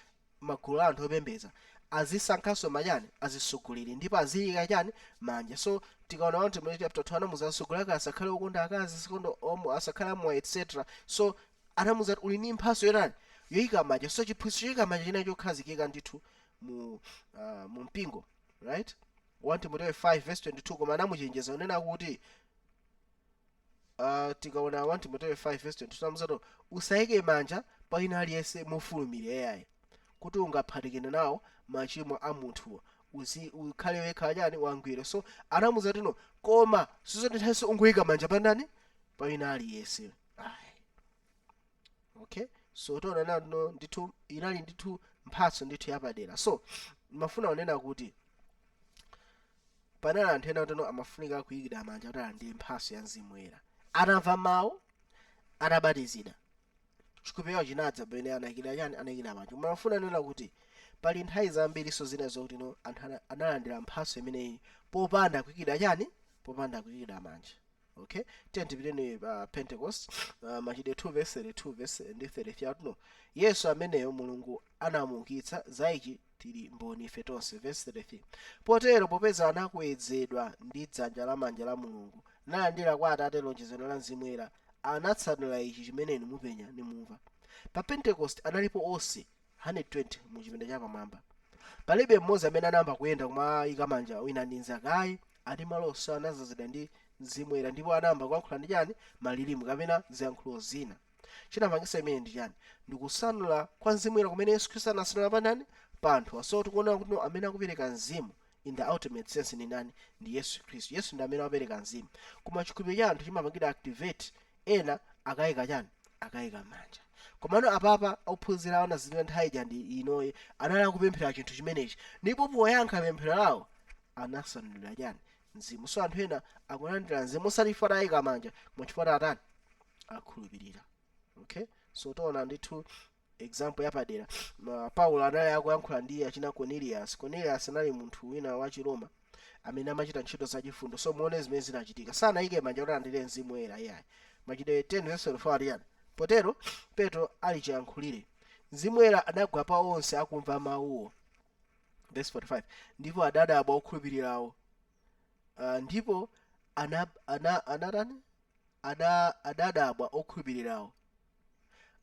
magulu a anthu opembedza, azisankhanso machani? Azitsogoleri, ndipo aziyika chani? Manja. So tikaona 1 Timothy chapter 2, anamuza atsogoleri ake asakhale okonda akazi, asakonda omo, asakhale amwa, etc. So anamuza kuti uli ndi mphatso yotani? Yoyika manja. So chiphunzitso choyika manja china chokhazikika ndithu mu mpingo, right? 1 Timothy 5 verse 22, koma anamuchenjeza unena kuti tikaona 1 Timothy 5 verse 22, anamuza kuti usayike manja pa wina aliyense mofulumira yayi, kuti ungaphatikane nawo machimo a munthuwo, ukhale wekha chani? Wangwiro. So anamuza kuti no, koma sizotenthanso ungoyika manja pa ndani? Pa wina aliyense ayi. Okay, so tiona nano ndithu inali ndithu mphatso ndithu yapadera. So mafuna kunena kuti panali anthu ena kuti amafunika kuyikidwa manja kuti alandire mphatso ya Mzimu Woyera. Atamva mawu, atabatizidwa, chikhulupiriro chinadza pamene anayikidwa chani? Anayikidwa manja. Koma mafuna kunena kuti pali nthawi zambiriso zina zokuti no, anthu analandira mphatso imeneyi popanda kuyikidwa chani? Popanda kuyikidwa manja. Okay, tiye tipiteni pa Pentecost, Machitidwe 2 verse 32 verse ndi 33, akuti no, Yesu ameneyo Mulungu anamuukitsa, za ichi tili mboni ife tonse. Verse 33, potero popeza anakwezedwa ndi dzanja lamanja la Mulungu, nalandira kwa Atate lonjezano la Mzimu Woyera, anatsanula ichi chimene inu mupenya nimumva. Pa Pentecost analipo onse 120 mu chipinda chapamwamba. Palibe mmodzi amene anayamba kuyenda kumayika manja wina ndi mnzake ayi. Ati malo onse anadzazidwa ndi Mzimu Woyera ndipo anayamba kuyankhula ndi chani? Malilime kapena ziyankhulo zina. Chinapangisa imene ndi chani? Ndikusanula kwa Mzimu Woyera kumene Yesu Khristu anasanula pa ndani? Pa anthu. So tikuona kuti no, amene akupereka mzimu in the ultimate sense ni ndani? Ndi Yesu Khristu. Yesu ndi amene wapereka mzimu, koma chikhulupiriro cha anthu chimapangidwa activate ena akayika chani? Akayika manja. Komano apapa ophunzira anazindikira nthawi ija ndi inoyi anali akupemphera chinthu chimenechi, ndipo poyankha pemphero lawo anasanulira chani? Mzimu. So anthu ena akulandira mzimu osati chifukwa ayika manja, koma chifukwa atani? Akhulupirira. Okay, so tiona ndithu example yapadera. Paulo anali akuyankhula ndi achina Cornelius. Cornelius anali munthu wina wa Chiroma amene amachita ntchito zachifundo. So muone zimene zinachitika, sanayike manja kuti alandire Mzimu Woyera iyayi. Machitidwe 10 verse 24 ati yani? Potero Petro ali chiyankhulire, Mzimu Woyera anagwa pa onse akumva mawuwo. Verse 45, ndipo adadabwa okhulupirirawo, ndipo ana, ana, anatani ada adadabwa okhulupirirawo,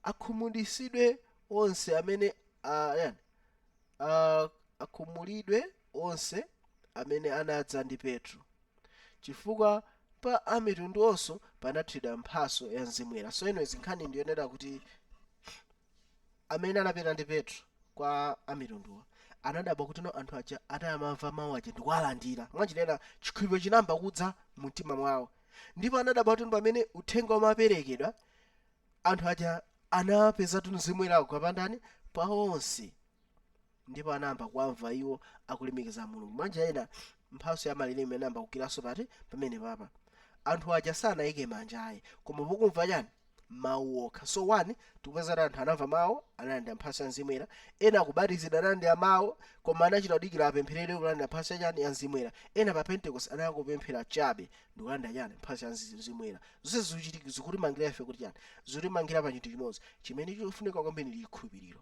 akhumudwitsidwe onse amene yani akhumulidwe onse amene anadza ndi Petro. Chifukwa pa amitundu onso panathiridwa mphaso ya Mzimu Woyera. So anyways, nkhani ndiyonena kuti amene anapita ndi Petro kwa amitunduwa anadabwa kuti no, anthu aja atayamamva mawu aja ndikuwalandira mwanjira, chikhulupiriro chinamba kudza mu mtima mwawo. Ndipo anadabwa kuti pamene uthenga umaperekedwa, anthu aja anapeza Mzimu Woyera kugwa pandani? Pa onse. Ndipo anayamba kuwamva iwo akulemekeza Mulungu. Mwanjira ina, mphaso ya malilime inayamba kukiranso pati? Pamene papa anthu aja sanayike manja ayi, koma pokumva chani? Mawu okha. So one, tikupeza kuti anthu anamva mawu, analandira mphaso ya Mzimu Woyera. Ena akubatizidwa, analandira mawu, koma anachita kudikira apempherere kulandira mphaso ya chani? Ya Mzimu Woyera. Ena pa Pentecost anakupemphera chabe ndikulandira chani? Mphaso ya Mzimu Woyera. Zonse zikuchitika zikutimangira ife kuti chani? Zikutimangira pa chinthu chimodzi chimene chikufunika kwambiri, ndi chikhulupiriro.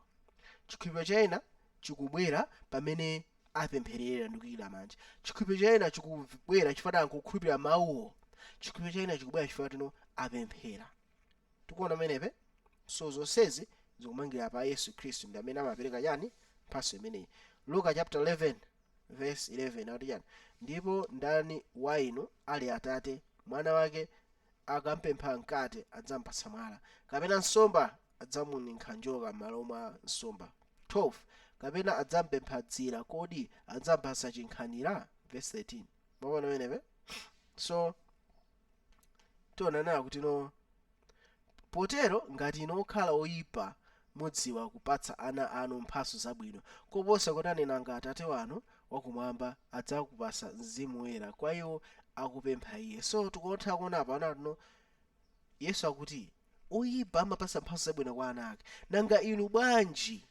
Chikhulupiriro cha ena chikubwera pamene apempherera ndi kuyika manja. Chikhulupiriro cha ena chikubwera chifukwa ankukhulupirira mawuwo. Chikhulupiriro cha ena chikubwera chifukwa tino apemphera. Tikuona pamenepe? So zonsezi zikumangira pa Yesu Khristu, ndi amene amapereka chani? Mphaso imeneyi. Luka chapter 11 verse 11 akuti chani? "Ndipo ndani wa inu ali atate, mwana wake akampempha mkate adzampatsa mwala? Kapena nsomba, adzamuninkha njoka m'malo mwa nsomba? 12 kapena adzampempha dzira, kodi adzampatsa chinkhanira?" Verse 13. Mwaona pamenepe? So tionanena kuti no, "Potero ngati inu okhala oyipa mudziwa kupatsa ana anu mphatso zabwino, koposa kotani nanga Atate wanu wakumwamba adzakupatsa Mzimu Woyera kwa iwo akupempha iye?" So tikutha kuona apa anatino Yesu akuti oyipa amapatsa mphatso zabwino kwa ana ake, nanga inu bwanji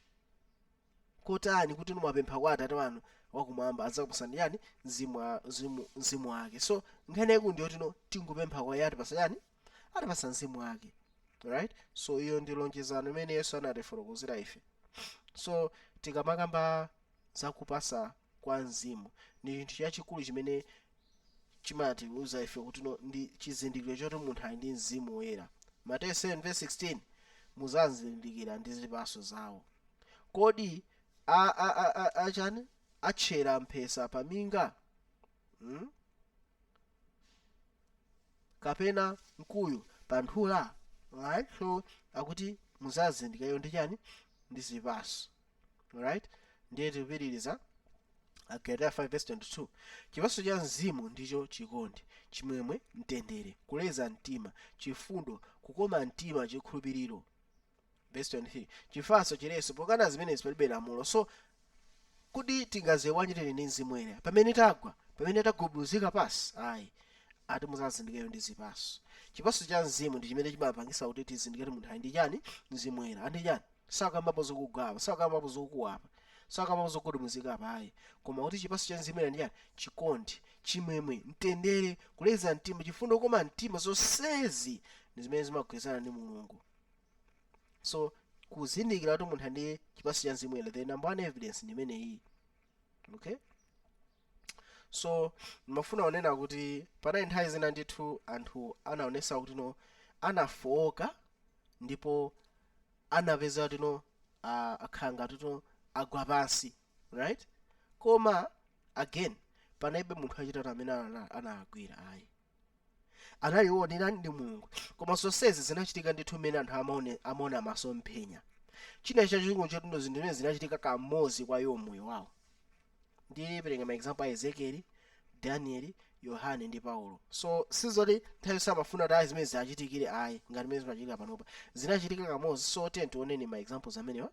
kotani kuti mwapempha kwa Atate wanu wakumwamba adzakupatsani yani? Mzimu wake. So nkhani yaikulu ndiyo tino tingopempha kwa iye, atipatsa yani? Atipatsa Mzimu wake, right? So iyo ndi lonjezano imene Yesu anatifotokozera ife. So tikamakamba zakupasa kwa Mzimu, ndi chinthu chachikulu chimene chimatiuza ife kuti no, ndi chizindikiro choti munthu ali ndi Mzimu Woyera. Mateyu 7 verse 16, "Muzazindikira ndi zipatso zawo. Kodi achani atchera mphesa paminga, Kapena mkuyu pa nthula?" Right? So akuti muzazindikira iyo ndi chani? Ndi zipatso, right? Ndiye tikupitiriza, Agalatia 5 verse 22, "Chipatso cha Mzimu ndicho chikondi, chimwemwe, mtendere, kuleza mtima, chifundo, kukoma mtima, chikhulupiriro," verse 23, "chifatso, chiletso. Pokana zimenezi palibe lamulo." So kuti tingaziwe bwanji tili ndi Mzimu Woyera? Pamene tagwa, pamene tagubuduzika pasi? Ayi. Ati muzazindikira ndi zipatso. Chipatso cha Mzimu ndi chimene chimapangisa kuti tizindikire munthu ali ndi chani? Mzimu Woyera. Andi chani? Sakambapo zokugwapa, sakambapo zokuwapa, sakambapo zogudubuzika apa, ayi. Koma kuti chipatso cha Mzimu Woyera ndi chani? Chikondi, chimwemwe, mtendere, kuleza mtima, chifundo, koma mtima. Zonsezi ndi zimene zimagwirizana ndi Mulungu. So kuzindikira kuti munthu ali ndi chipatso cha Mzimu Woyera, the number one evidence ndi imeneyi, okay? So ndimafuna kunena kuti panali nthawi zina ndithu anthu anaonesa kuti no, anafowoka ndipo anapeza kuti no, akhala ngati no, agwa pansi, right? Koma again, panalibe munthu achitatu amene anagwira, ayi. Analiwo ndi ndani? Ndi Mulungu. Koma zonsezi zinachitika ndithu mmene anthu amaona masomphenya. China chachikulu chotino, zinthu zimene zinachitika kamodzi kwa iwo mmoyo wawo. Ndipereka ma example a Ezekieli, Danieli, Yohane ndi Paulo. So sizoti nthawi samafuna kuti ayi, zimene ziachitikire, ayi, ngati mmene zimachitika panopa. Zinachitika kamodzi. So tiye tioneni ma examples amenewa.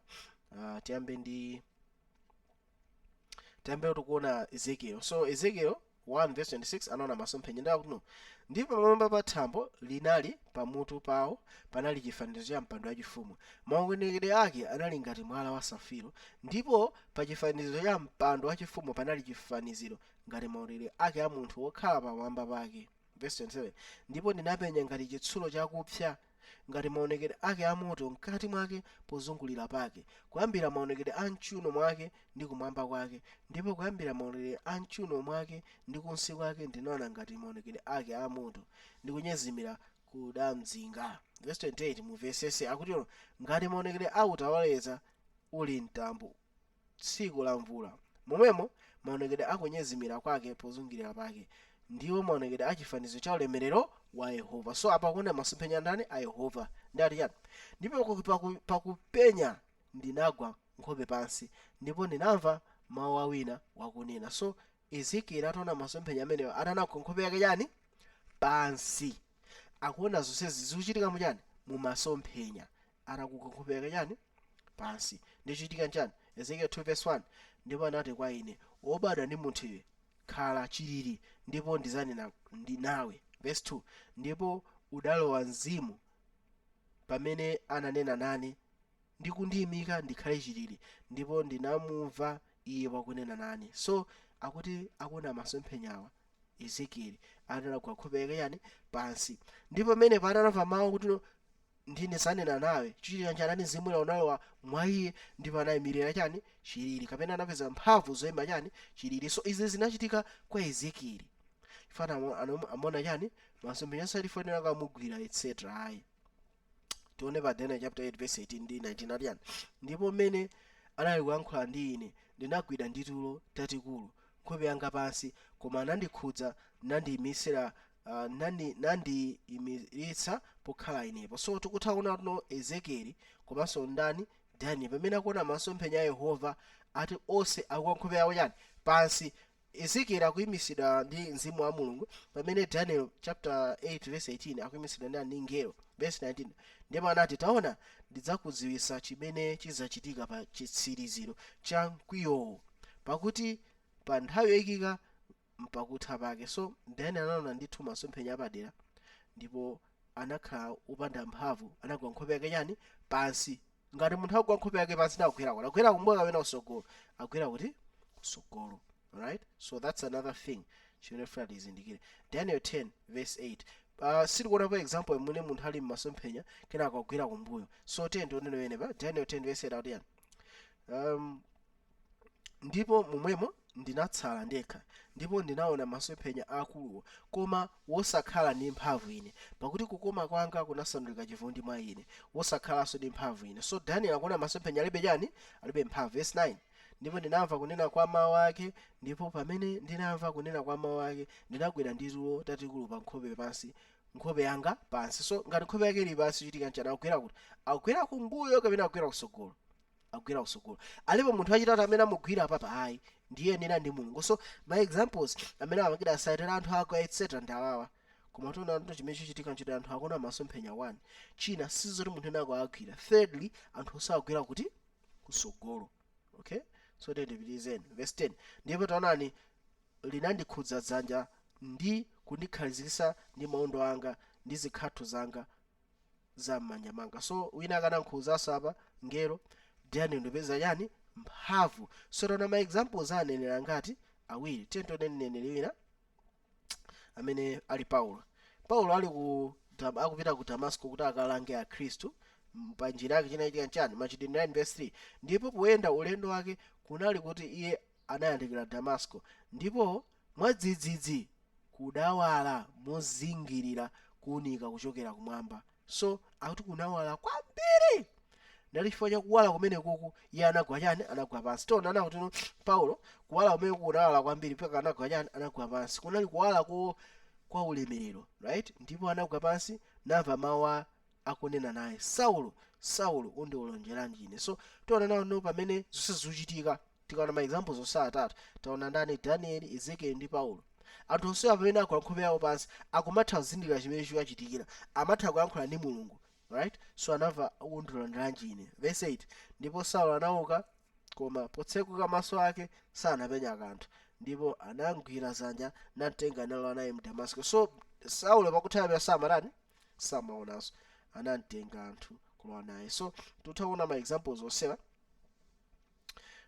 Tiyambe tikuona Ezekiel. So Ezekiel 1 verse 26, anaona masomphenya ndakuti no, "Ndipo pamwamba pa thambo linali pamutu pawo panali chifanizo cha mpando wachifumu. Maonekedwe ake anali ngati mwala wa safiro, ndipo pa chifanizo cha mpando wachifumu panali chifaniziro ngati maonekedwe ake a munthu wokhala pamwamba pake." Verse 27, "Ndipo ndinapenya ngati chitsulo chakupsa, ngati maonekedwe ake a moto mkati mwake pozungulira pake, kuyambira maonekedwe a mchuno mwake ndi kumwamba kwake. Ndipo kuyambira maonekedwe a mchuno mwake ndi kunsi kwake ndinaona ngati maonekedwe ake a moto ndi kunyezimira kudamzinga." Verse 28, muvesese, akuti "Ngati maonekedwe a utawaleza uli mtambo tsiku la mvula, momwemo maonekedwe akunyezimira kwake pozungulira pake." Ndiwo maonekedwe a chifanizo cha ulemerero wa Yehova. So apa akuona masomphenya ndani? A Yehova. Ndi ati chani? Ndipo pakupenya ndinagwa nkhope pansi, ndipo ndinamva mawu a wina wakunena. So Ezekieli ataona masomphenya amenewa, atanagwa nkhope yake chani? Pansi. Akuona zonsezi zikuchitika muchani? Mumasomphenya. Atagwa nkhope yake chani? Pansi. Ndichitika nchani? Ezekiel 2 verse 1: Ndipo anati kwa ine, "Wobadwa ndi munthu iwe, khala chilili, ndipo ndizanena ndi nawe." Verse 2: Ndipo udalowa mzimu pamene ananena nane, ndi kundiyimika ndikhale chilili, ndipo ndinamumva iye wakunena nane. So akuti akuona masomphenyawa Ezekieli atanagwa nkhope yake yani? Pansi. Ndipo pamene atanamva mawu kuti ndine sanena nawe, chichitika nchani? Mzimu unalowa mwa iye, ndipo anayimirira chani? Chilili, kapena anapeza mphamvu zoyima chani? Chilili. So izi zinachitika kwa Ezekieli fana amaona chani? Masomphenya. Salifonera kamugwira, etc, ayi. Tione pa Daniel chapter 8 verse 18 ndi 19, ati yani? Ndipo mmene anali kuyankhula ndi ine, ndinagwidwa ndi tulo tatikulu, nkhope yanga pansi, koma anandikhudza nandiyimisira, nandiyimiritsa pokhala inepo. So tikutha kuona tuno Ezekieli komanso ndani? Daniel, pamene akuona masomphenya a Yehova, ati onse akugwa nkhope yawo chani? Pansi. Ezekieli akuyimisidwa ndi mzimu wa Mulungu, pamene Daniel chapter 8 verse 18 akuyimisidwa ndi mngelo. Verse 19: Ndipo anati, "Taona, ndidzakudziwitsa chimene chidzachitika pa chitsiriziro cha mkwiyowo, pakuti pa nthawi yoyikika mpakutha pake." So Daniel anaona ndithu masomphenya apadera, ndipo anakhala wopanda mphamvu, anagwa nkhope yake chani? Pansi. Ngati munthu agwa nkhope yake pansi, ndakugwera kuti agwera kumbuyo kapena kusogolo? Agwera kuti? Kusogolo, right? So that's another thing chimene funa tizindikire. Daniel 10 verse 8, sitikuonapo example imene munthu ali mmasomphenya kenako agwera kumbuyo. So 10 tionene wene pa Daniel 10 verse 8 akuti yani? Ndipo momwemo ndinatsala ndekha, ndipo ndinaona masomphenya akuluwo, koma wosakhala ndi mphamvu ine, pakuti kukoma kwanga kunasandulika chivundi mwa ine, wosakhalanso ndi mphamvu ine. So Daniel akuona masomphenya, alibe chani? Alibe mphamvu. Verse 9: Ndipo ndinamva kunena kwa mawu ake, ndipo pamene ndinamva kunena kwa mawu ake, ndinagwera ndi tulo tatikulu pa nkhope pansi, nkhope yanga pansi. So ngati nkhope yake ili pansi, chitika nchani? Akugwera kuti? Akugwera kumbuyo kapena akugwera kusogolo? Akugwera kusogolo. Alipo munthu wachitatu amene amugwira apapa? Ayi, ndiye nena ndi Mulungu. So ma examples amene amapangidwa asayitira anthu agwa, etc, ndi awawa. Koma tiona ndo chimene chichitika nchoti anthu akuona masomphenya, 1 china sizoti munthu ena akuagwira, thirdly anthu osagwera kuti? Kusogolo. Okay, so tendipitizeni verse 10: Ndipo taonani, linandikhudza dzanja ndi kundikhazikitsa ndi maondo anga ndi zikhatho zanga za m'manja mwanga. So wina akanankhuzanso apa, ngelo. Daniel ndipeza chani? Mphamvu. So taona ma examples a aneneri angati? Awiri. Tiye mneneri wina amene ali Paulo. Paulo ali ku akupita ku Damasco kuti akalange akhristu, pa njira yake chinachitika nchani? Machitidwe 9 verse 3: Ndipo poyenda ulendo wake, kunali kuti iye anayandikira Damasco, ndipo mwadzidzidzi kudawala mozingirira kuwunika kuchokera kumwamba. So akuti kunawala kwambiri, ndali chifukwa cha kuwala kumene kuku iye anagwa chani? Anagwa pansi. Tiona nawo tino Paulo, kuwala kumene kunawala kwambiri mpaka anagwa chani? Anagwa pansi. Kunali kuwala kwa ulemerero, right? Ndipo anagwa pansi, namva mawu akunena naye, "Saulo, Saulo, undiwolonjeranji ine?" So tiona nawo no pamene zonse zikuchitika, tikaona ma examples onse atatu, taona ndani? Daniel, Ezekiel ndi Paulo. Anthu onsewa pamene agwa nkhope yawo pansi, akumatha kuzindikira chimene chikuchitikira, amatha kuyankhula ndi Mulungu, right? So anamva, "Undilonderanji ine?" Verse 8: Ndipo Saulo anauka, koma potsekuka maso ake sanapenya kanthu, ndipo anamgwira dzanja namtenga nalowa naye mu Damasiko. So Saulo pakuthawa samatani? Samaonanso. Anamtenga anthu kulowa naye. So tutha kuona ma examples onsewa.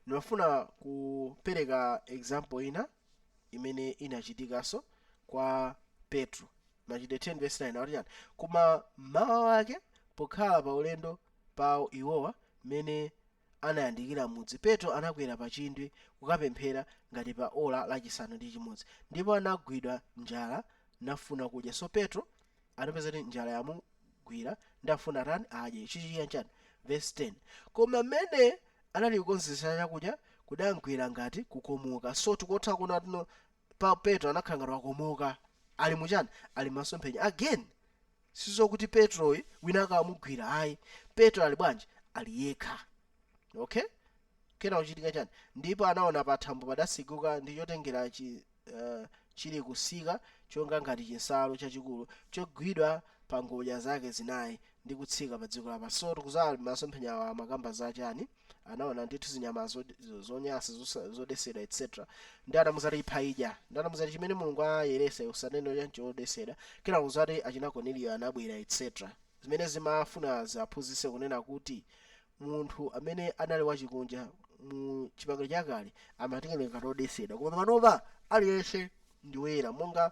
Ndimafuna kupereka example ina imene inachitikanso kwa Petro. Machitidwe 10 verse 9 akuti chani? Koma mmawa wake, pokhala pa ulendo pawo iwowa, mmene anayandikira mudzi, Petro anakwera pa chindwi kukapemphera ngati pa ola lachisanu ndi chimodzi, ndipo anagwidwa njala nafuna kudya. So Petro anapeza kuti njala yamugwira, ndafuna tani? Adye. Chichitika nchani? Verse 10: Koma mmene anali kukonzekera chakudya, kudamgwera ngati kukomoka. So tikotha kuona tino Pa Petro anakhala ngati wakomoka, ali muchani? Ali masomphenya. Again, sizokuti Petroyi wina akamugwira, ayi. Petro ali bwanji? Ali yekha. Okay, kena kuchitika chani? Ndipo anaona pathambo padasiguka, ndi chotengera chili kusika chonga ngati chinsalu chachikulu chogwidwa pa ngodya zake zinayi ndi kutsika pa dziko lapansi. So tikuzala masomphenya awa amakamba zachani? Anaona ndithu zinyama zonyasa, zodetsedwa, etc. Ndi anamuzati ipha, idya. Ndi anamuzati chimene Mulungu ayeresa usanene chanchi chodetsedwa. Kena kuzati achina Cornelio anabwera, etc. Zimene zimafuna ziaphunzitse kunena kuti munthu amene anali wachikunja mu Chipangano Chakale amatengeneka ngati odetsedwa, koma panopa aliyense ndi woyera monga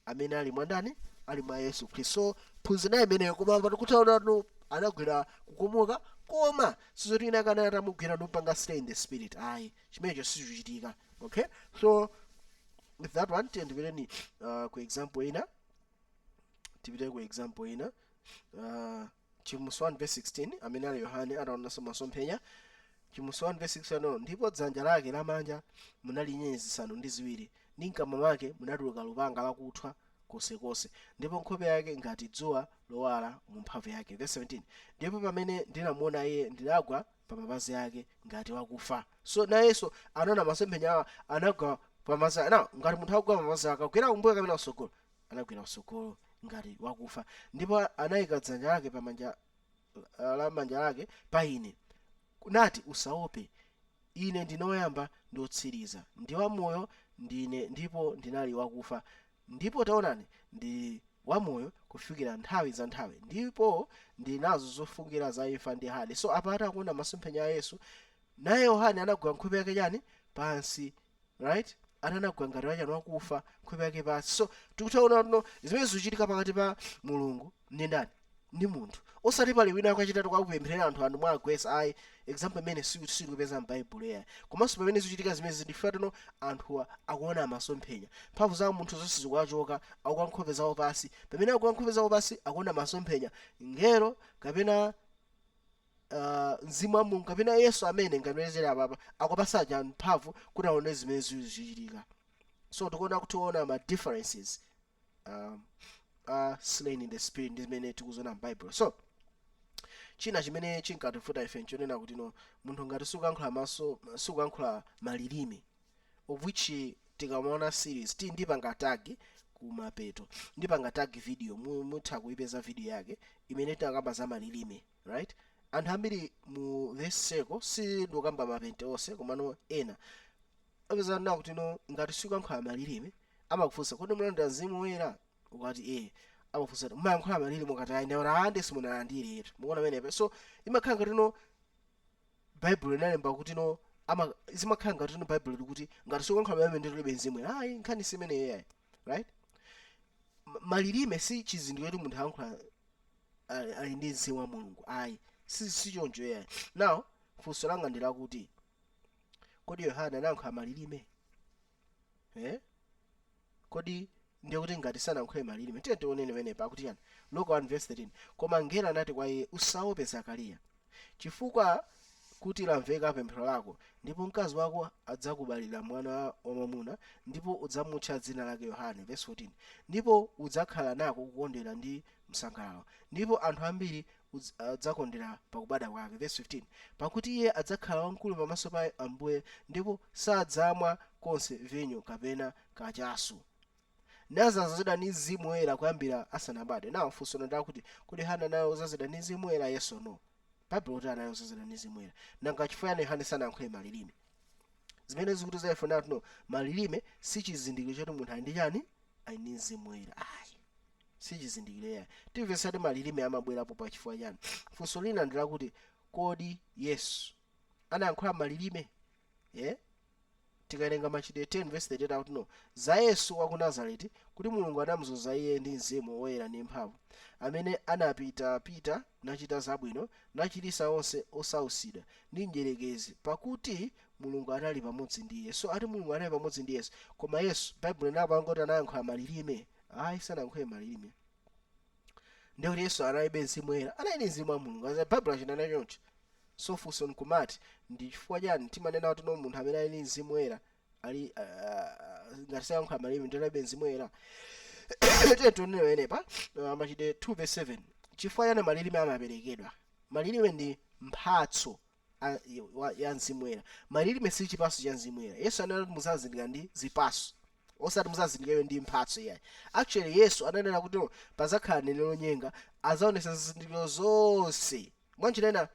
amene ali mwandani? Ali mwa Yesu Khristu. So phunzira imeneyo. Koma patikutaonano anagwira kukomoka, koma sizoti ina kana atamugwira ndikupanga slay in the spirit, ayi, chimenecho sichichitika. Okay, so with that one, tiye ndipiteni ku example ina. Tipite ku example ina, Chivumbulutso 1 verse 16, amene ali Yohane ataonanso masomphenya. Chivumbulutso 1 verse 16 ano: "Ndipo dzanja lake lamanja munali nyenyezi zisanu ndi ziwiri, ndi mkamwa mwake munatuluka lupanga lakuthwa konsekonse, ndipo nkhope yake ngati dzuwa lowala mu mphamvu yake." Verse 17: "Ndipo pamene ndinamuona iye, ndinagwa pa mapazi ake ngati wakufa." So nayenso anaona masomphenya awa, anagwa pamapazi ake. Now ngati munthu akugwa pamapazi ake, akugwera kumbuyo kapena kusogolo? Anagwera kusogolo ngati wakufa. "Ndipo anayika dzanja lake pamanja la manja lake pa ine, nati, Usaope, ine ndine woyamba ndi wotsiriza, ndi wamoyo ndine, ndipo ndinali wakufa, ndipo taonani, ndili wamoyo kufikira nthawi za nthawi, ndipo ndili nazo zofungira za imfa ndi Hade." So apa atakuona masomphenya a Yesu, naye Yohane anagwa nkhope yake chani? Pansi, right? Ananagwa ngati wachani? Wakufa, nkhope yake pansi. So tikutaona no zimene zikuchitika pakati pa Mulungu ndi ndani? Ndi munthu, osati pali wina akachitatu kwakupempherera anthu mwagwesa, ayi. Example imene sitikupeza m'Baibulo yayi. Komanso pamene zikuchitika zimene zindifuna tino, anthuwa akuona masomphenya, mphamvu za munthu zonse zikuwachoka, akugwa nkhope zawo pasi. Pamene akugwa nkhope zawo pasi, akuona masomphenya, ngelo kapena mzimu wa Mulungu kapena Yesu amene ngamene apapa akupasa mphamvu kuti aone zimene zikuchitika. So tikuona kutiona ma differences slain in the spirit ndi zimene tikuziona m'Bible. So china chimene chinkativuta ife nchonena kuti no, munthu ngati sikuyankhula maso, sikuyankhula malilime, of which tikamaona series ti ndipanga tag kumapeto, ndipanga tag video, mutha kuipeza video yake imene tinakamba za malilime, right? Anthu ambiri mu this circle, si ndikukamba mapente onse, komano ena apeza na kuti no, ngati sikuyankhula malilime, amakufunsa, "Kodi mulandira Mzimu Woyera?" Ukati eh, amakufunsa kuti mumayankhula malilime? Ukati ayi, ndaona ande simunalandire. Mukuona pamenepa? So imakhala ngati no Baibulo inalemba kuti no, ama zimakhala ngati no Baibulo likuti ngati sikuyankhula malilime ndi ulibe mzimu. Ayi, nkhani si imeneyo yayi, right? Malilime si chizindikiro kuti munthu ayankhula ali ndi mzimu wa Mulungu, ayi, si choncho yayi. Now funso langa ndi lakuti, kodi Yohane anayankhula malilime, eh? Kodi ndiye kuti ngati sanayankhule malilime? Tiye tionene pamenepa akuti chani. Luka 1 verse 13: "Koma mngelo anati kwa iye, Usaope, Zakariya, chifukwa kuti lamveka pemphero lako, ndipo mkazi wako adzakubalira mwana wamwamuna, ndipo udzamutcha dzina lake Yohane." Verse 14: "Ndipo udzakhala nako kukondwera ndi msangalalo, ndipo anthu ambiri adzakondwera pakubadwa kwake." Verse 15: "Pakuti iye adzakhala wamkulu pamaso pa Ambuye, ndipo sadzamwa konse vinyo kapena kachasu, nadzazidwa ndi Mzimu Woyera kuyambira asanabadwe." Now funso ndakuti, kodi Yohane anali odzazidwa ndi Mzimu Woyera? Yes or no? Baibulo kuti anali odzazidwa ndi Mzimu Woyera. Nanga chifukwa chani Yohane sanayankhule malilime? Zimene zikuti zaifuna kuti no, malilime si chizindikiro choti munthu ali ndi chani? Ali ndi Mzimu Woyera, ayi, si chizindikiro yayi. Timvetsati malilime amabwerapo pa chifukwa chani? Funso lina ndi lakuti, kodi Yesu anayankhula malilime, yeah? Tikawerenga Machitidwe 10 verse 38 akuti no, za Yesu wa ku Nazareti, kuti Mulungu anamudzoza iye ndi Mzimu Woyera ndi mphamvu, amene anapitapita nachita zabwino, nachiritsa onse osautsidwa ndi mdierekezi, pakuti Mulungu anali pamodzi ndi iye. So ati Mulungu anali pamodzi ndi Yesu, koma Yesu Baibulo linapanga kuti anayankhula malilime? Ayi, sanayankhule malilime. Ndikuti Yesu analibe Mzimu Woyera? Anali ndi Mzimu wa Mulungu, Baibulo achinena choncho. So funso nkumati, ndi chifukwa chani timanena kuti no, munthu amene ali ndi Mzimu Woyera Ali ngati sayankhula malilime ndiye alibe Mzimu Woyera? Tiye tionere penepa Machitidwe 2 verse 7. Chifukwa chani malilime amaperekedwa? Malilime ndi mphatso ya Mzimu Woyera. Malilime si chipaso cha Mzimu Woyera. Yesu anati muzazindikira ndi zipaso, osati muzazindikire ndi mphatso, iyayi. Actually, Yesu ananena kuti no, pazakhala mneneri onyenga, azaonesa zizindikiro zonse. Mwanjira ina,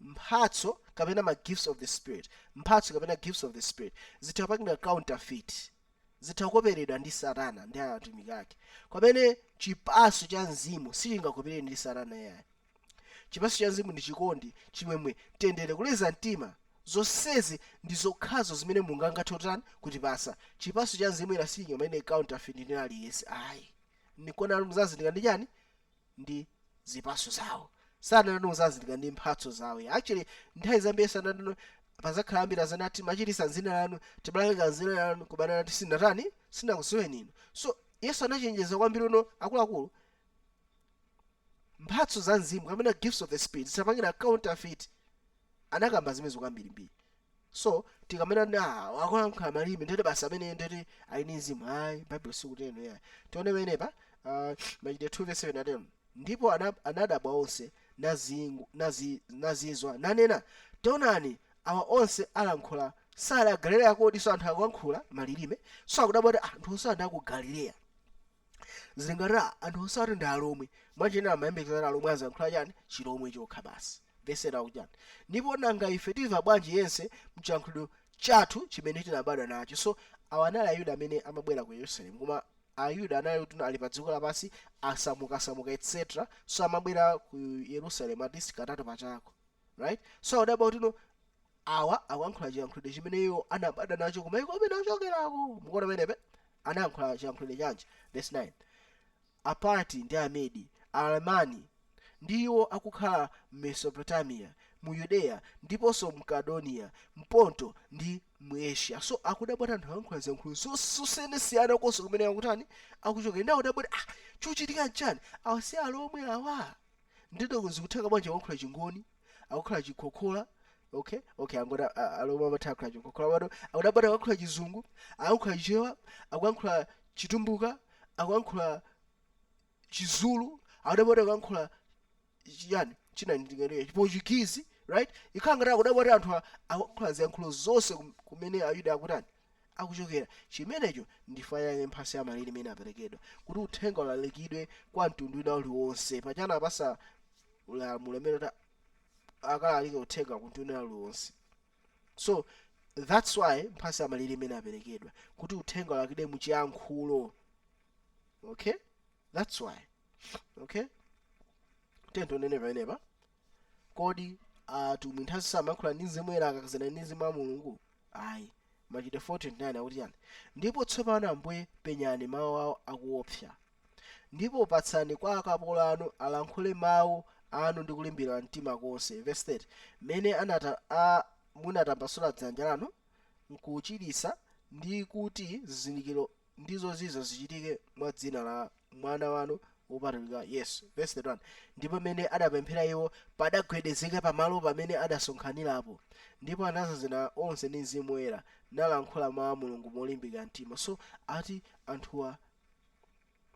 mphatso kapena ma gifts of the Spirit, mphatso kapena gifts of the Spirit zitha kupangidwa counterfeit, zitha kukoperedwa ndi Satana ndi atumiki ake, pamene chipaso cha Mzimu sichingakoperedwe ndi Satana, yayi. Chipaso cha Mzimu ndi chikondi, chimwemwe, mtendere, kuleza mtima. Zonsezi ndi zokhazo zimene Mulungu angathe kutani? Kutipasa. Chipaso cha Mzimu ina sichingamene counterfeit ndi aliyense, ayi. Nikona muzazindikira ndi chani? Ndi zipaso zawo. Sananati muzazindikira ndi mphatso zawo. Actually, nthawi zambiri sananati pazakhala ambiri azanati, "Machitisa mzina lanu, timalalika mzina lanu," koma anati, "Sinatani, sinakudziweni inu." So Yesu anachenjeza kwambiri uno, akuluakulu, mphatso za Mzimu kapena gifts of the Spirit zisapangira counterfeit. Anakamba zimenezo kwambirimbiri. So tikamena na akulankhula malilime, ndete basi amene ndete ali ndi Mzimu, ayi, Baibulo sikuteno, yayi. Tione penepa Machitidwe 2 verse 7 ateno, "Ndipo anadabwa onse, nazizwa, nanena, 'Taonani, awa onse alankhula sali a Galileya kodi?'" So anthu akuyankhula malilime, so akudabwa kuti anthu onse ndi aku Galileya. Zilingati anthu onse ati ndi Alomwe. Mwanjira amayembekezera Alomwe aziyankhula chani? Chilomwe chokha basi. Verse 8 akuchani? "Ndipo nanga ife timva bwanji yense mchiyankhulo chathu chimene tinabadwa nacho?" So awa anali Ayuda amene amabwera ku Yerusalemu, koma Ayuda anali kuti ali pa dziko lapansi, asamukasamuka, etc. So amabwera ku Yerusalemu at least katatu pachaka, right? So akudabwa kuti no, awa akuyankhula chiyankhulidwe chimene iwo anabadwa nacho kumaiko amene achokerako. Mukuona pamenepe anayankhula chiyankhulidwe chanji? Verse 9, "Aparti ndi Amedi, Alamani ndi iwo akukhala m'Mesopotamiya, mu Yudeya ndiponso mu Kapadokiya, mPonto ndi mu Asia." So akudabwa anthu akuyankhula ziyankhulo zosiyanasiyana konse kumene akutani? Akuchokera. Ndi akudabwa kuti, "Ah, chikuchitika nchani? Awa si Alomwe awa? Ndito zikutheka bwanji akuyankhula Chingoni, akukhala Chikhokhola?" Okay, angoti Alomwe amatha kukhala Chikhokhola pano. Akudabwa akuyankhula Chizungu, akuyankhula Chichewa, akuyankhula Chitumbuka, akuyankhula Chizulu, akudabwa akuyankhula chiyani china, ndingati Chiportuguese, right? Ikhala ngati akudabwa kuti anthu akuyankhula ziyankhulo zonse kumene Ayuda akutani? Akuchokera. Chimenecho ndi yake mphatso ya malilime imene aperekedwa kuti uthenga ulalikidwe kwa mtundu wina uliwonse. Pachana apasa ulamuliro amene kuti akalalike uthenga ku mtundu wina uliwonse. So that's why mphatso ya malilime imene aperekedwa kuti uthenga ulalikidwe muchiyankhulo. Okay, that's why. Okay, tiye tionene pamenepa. Kodi atumwi nthawi samayankhula ndi Mzimu Woyera akakazana ndi Mzimu wa Mulungu? Ayi. Machitidwe 4:29 akuti chani? "Ndipo tsopano, Ambuye, penyani mawu awo akuopsa, ndipo patsani kwa akapolo anu alankhule mawu anu ndi kulimbira mtima konse." Verse 30, "Mmene munatambasula dzanja lanu nkuchiritsa, ndi kuti zizindikiro ndi zozizwa zichitike mwa dzina la mwana wanu wopatulika Yesu." Verse 31, "Ndipo mmene adapemphera iwo, padagwedezeka pamalo pamene adasonkhanirapo, ndipo anadzazana onse ndi Mzimu Woyera, nalankhula mawu a Mulungu molimbika mtima." So ati anthuwa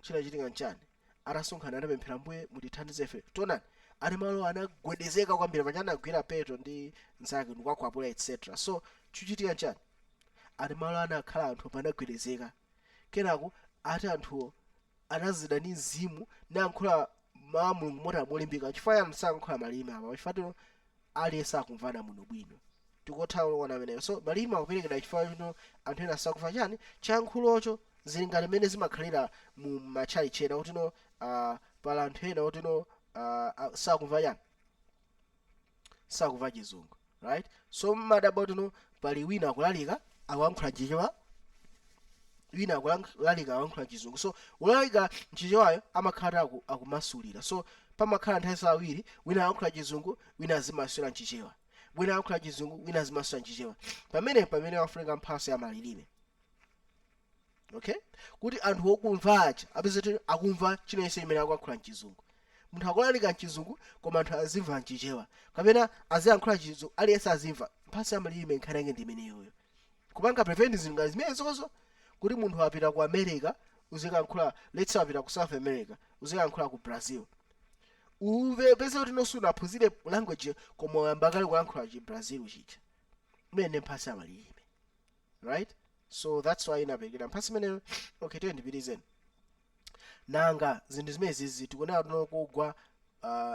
chinachitika nchani? Atasonkhana, anapemphera, "Ambuye, mutithandize ife." Tionani, ati malo anagwedezeka kwambiri paja anagwira Petro ndi nzake ndikuwakwapula, etc. So chikuchitika nchani? Ati malo anakhala anthu panagwedezeka. Kenako ati anthuwo anadzazidwa ndi Mzimu, nayankhula mawu a Mulungu mota molimbika. Chifukwa anthu sayankhula malilime apa? Chifukwa tino aliyense akumvana muno bwino. Tikotha kuona ameneyo. So malilime akuperekedwa chifukwa chino anthu ena sakumva chani? Chiyankhulocho. Zili ngati mmene zimakhalira mu matchalichi ena kuti no pala anthu ena kuti no sakumva chani? Sakumva Chizungu, right? So mmadabwa kuti no, pali wina akulalika akuyankhula Chichewa, wina akulalika akuyankhula Chizungu. So ulalika Chichewayo amakhala akumasulira. So pamakhala nthawi awiri, wina akuyankhula Chizungu, wina azimasula Mchichewa, wina akuyankhula Chizungu, wina azimasula Mchichewa. Pamene wafunika mphatso ya malilime, okay, kuti anthu okumva aja apeze kuti akumva chinense imene akuyankhula Mchizungu. Munthu akulalika Mchizungu, koma anthu azimva Mchichewa kapena aziyankhula Chizungu, aliyense azimva. Mphatso ya malilime nkhani yake ndi imeneyoyo. Kupanga prevent zinthu ngati zimenezozo, kuti munthu apita ku America uzikayankhula, let's say apita ku South America, uzikayankhula ku Brazil, uve pese kuti nonso unaphunzire language koma wayamba kale kuyankhula chi Brazil chija. Imene mphatso ya malilime, right? So that's why inaperekera mphatso imeneyo. Okay, tiye ndipitizeni. Nanga zinthu zimenezi tikuonera tuno kugwa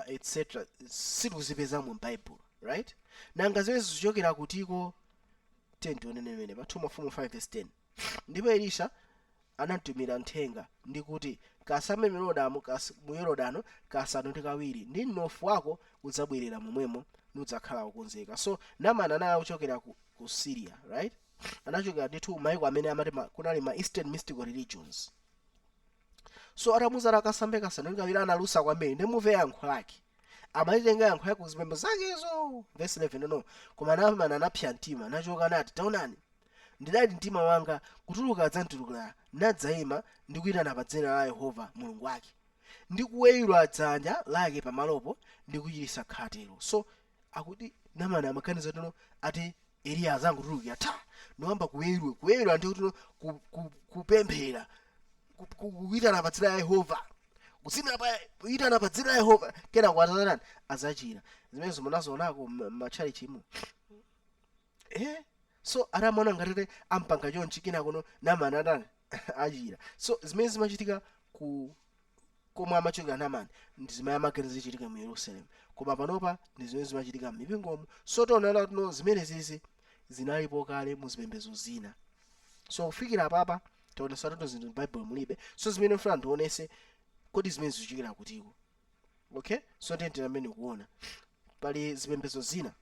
etc sitikuzipeza mu Bible, right? Nanga zimene zichokera kutiko? Tiye tionene imene pa 2 Mafumu 5 verse 10. Ndipo Elisha anamtumira mthenga ndi kuti, "Kasambe mu Yorodano kasanu ndi kawiri, ndi mnofu wako udzabwerera momwemo, nudzakhala wokonzeka." So Namani anali akuchokera ku Syria, right? Anachokera ndithu maiko amene amati kunali ma eastern mystical religions. So atamuza akasambe kasanu ndi kawiri, analusa kwambiri. Ndi muve yankho lake, amalitenga yankho yake kuzipembedzo zakezo. Verse 11, no, koma Namani anapsa mtima, nachoka nati, "Taonani, ndidati mtima wanga, kutuluka adzanditulukira, nadzayima ndi kuyitana pa dzina la Yehova Mulungu wake, ndi kuweyula dzanja lake pamalopo ndi kuchiritsa khatero." So akuti Namani amaganiza tino ati Eliya azangotulukira ta noyamba kuweyula, kuweyula ndi kuti kupemphera, kuyitana pa dzina la Yehova, kudzina pa kuyitana pa dzina la Yehova, kenako atazatani? Azachira. Zimenezo munazionako m'matchalichimo. So atamaona ngatete ampanga chonchi, kenako Namani atani? Achira. So zimene zimachitika ku komwe amachokera Namani ndi zimene amaganiza zichitika mu Yerusalemu, koma panopa ndi zimene zimachitika m'mipingomo. So tionana tino zimene zizi zinalipo kale mu zipembedzo zina. So kufikira apapa tionesa toto zinthu m'Bible mulibe. So zimene mfuna ndionese, kodi zimene zikuchokera kutiko? Okay, so tiyeni amene kuona pali zipembedzo zina.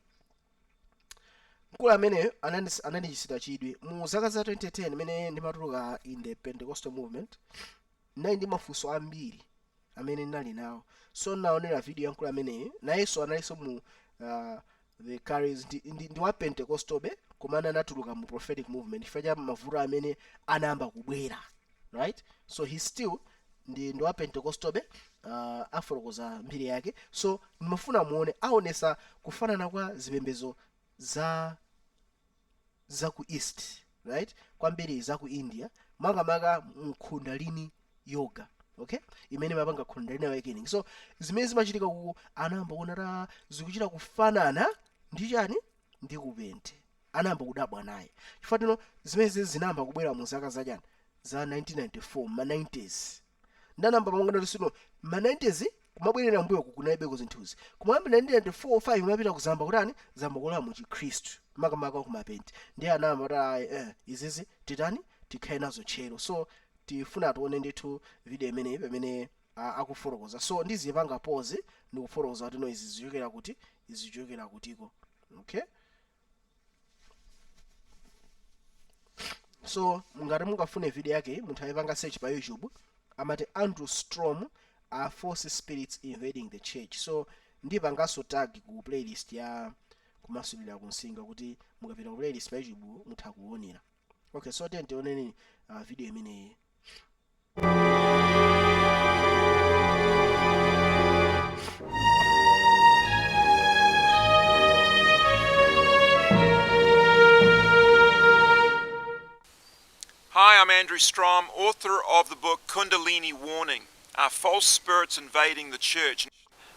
Mkulu ameneyo anandichititsa chidwi mu zaka za 2010 imene ndimatuluka in the Pentecostal movement. Ndinali ndi mafunso ambiri amene ndinali nawo, so ndinaonera video ya mkulu ameneyo. Nayenso analinso mu the charis, ndi wa Pentecostal be, koma anatuluka mu prophetic movement chifukwa cha mavuto amene anayamba kubwera, right? So he still ndi wa Pentecostal be. Afotokoza mbiri yake. So ndimafuna muone, aonesa kufanana kwa zipembedzo za ku East, right? Kwambiri za ku India, makamaka mkundalini yoga, okay, imene mapanga Kundalini awakening. So zimene zimachitika kuku anayamba kuona ta zikuchita kufanana ndi chani? Ndi kupente. Anayamba kudabwa naye chifukwa tino zimene zinayamba kubwera mu zaka zachani? Za 1994, ma 90s. Ndanamba pamangano sino ma 90s kumabwerera mbuyo kunalibeko zinthuzi. Kumayamba 1994 5 kumapita kuzamba kutani, zamba kulowa mu Chikhristu, makamaka kumapenti. Ndiye anayamba kuti ayi, izizi titani? Tikhale nazo tchero. So tifuna tione ndithu video imeneyi pamene akufotokoza. So ndizipanga pause ndikufotokoza kuti no, izi zichokera kuti, izi zichokera kutiko. Okay, so ngati mungafune video yake, munthu ayipanga search pa YouTube, amati Andrew Strom, "Are False Spirits Invading the Church?" So ndipanganso tag ku playlist ya kumasulira kunsinga, kuti mukapita ku playlist pa YouTube mutha kuonera. Okay, so tiye tioneni video imeneyi. Hi, I'm Andrew Strom, author of the book Kundalini Warning, Are False Spirits Invading the Church?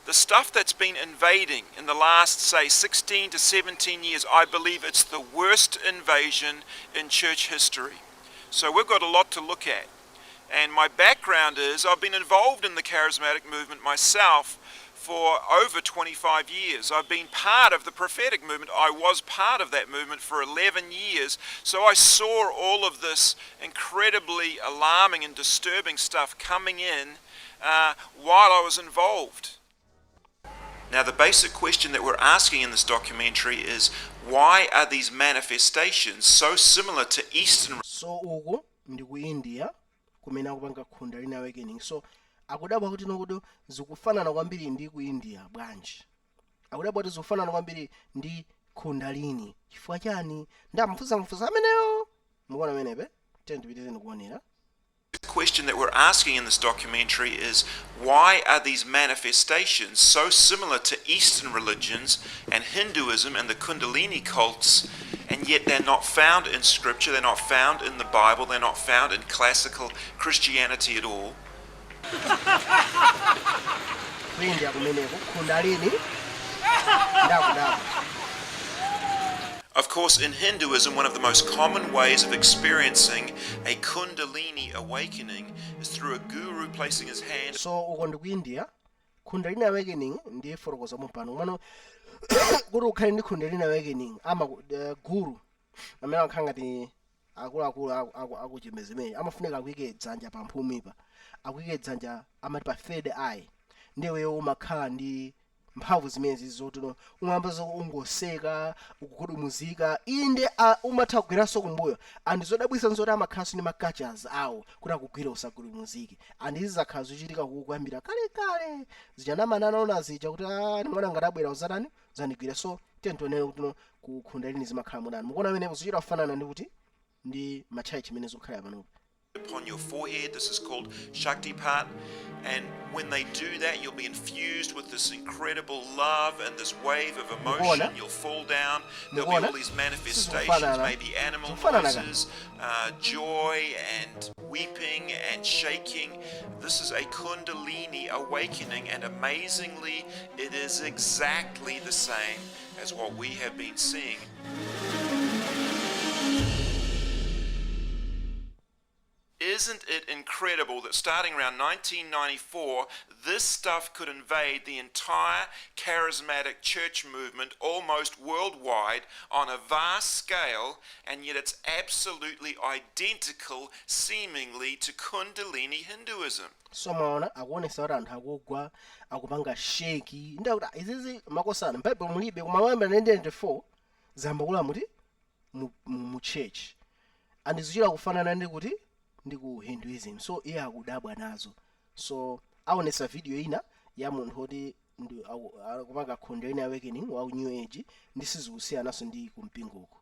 The stuff that's been invading in the last, say, 16 to 17 years, I believe it's the worst invasion in church history. So we've got a lot to look at. And my background is I've been involved in the charismatic movement myself for over 25 years. I've been part of the prophetic movement. I was part of that movement for 11 years. So I saw all of this incredibly alarming and disturbing stuff coming in while I was involved. Now, the basic question that we're asking in this documentary is, why are these manifestations so similar to Eastern So uku ndi ku India kumene akupanga Kundalini awakening. So akudabwa kuti nokuti zikufanana kwambiri ndi ku India bwanji? Akudabwa kuti zikufanana kwambiri ndi Kundalini chifukwa chani? Ndamfunsa mfunsa ameneyo, mukuona amenepe. Tiye ndipitizeni kuonera. Question that we're asking in this documentary is, why are these manifestations so similar to Eastern religions and Hinduism and the Kundalini cults, and yet they're not found in Scripture, they're not found in the Bible, they're not found in classical Christianity at all? Ku India kumeneko Kundalini ndakudabwa. Of course, in Hinduism, one of the most common ways of experiencing a Kundalini awakening is through a guru placing his hand So uko ndi ku India. Kundalini awakening ndiye fotokoza pano komano kuti ukhale ndi Kundalini awakening ama guru amene amakhala ngati akuluakulu akuchipembedzo amafunika akuyike dzanja pa mphumipa, akuyike dzanja amati pa third eye, ndiweyo umakhala ndi mphamvu zimenezi zotino umayamba ungoseka, ukugudumuzika inde umatha kugwiranso kumbuyo. And zodabwitsa nzoti amakhalanso ndi makachas awo kuti akugwire usagudumuzike. And izi zakhala zochitika kuyambira kalekale zichanamana anaona zija kuti, "Ah, ndimwana ngati abwera uzatani uzandigwira." So tiye tionere kuti no ku Kundalini zimakhala motani. Mukuona amenepo zichita kufanana ndi kuti ndi matchalichi chimene zikukhalira panopo. Upon your forehead. This is called Shaktipat. And when they do that, you'll be infused with this incredible love and this wave of emotion. Mukuona? You'll fall down. There'll be Mukuona? all these manifestations, Sizikufanana. Maybe animal Zikufanana ka. noises, joy and weeping and shaking. This is a Kundalini awakening, and amazingly, it is exactly the same as what we have been seeing. Isn't it incredible that starting around 1994, this stuff could invade the entire charismatic church movement almost worldwide on a vast scale, and yet it's absolutely identical, seemingly, to Kundalini Hinduism? So maona akuonesa kuti anthu akugwa, akupanga shake, ndakuti izizi makosana m'Baibulo mulibe, koma mayamba 1994 zambakula muti mu church and zichita kufanana ndi kuti ndi ku Hinduism. So iye akudabwa nazo. So aonesa video ina ya munthu oti ndi akupanga Kundalini awakening wa New Age ndi sizikusiyanaso ndi kumpingoko.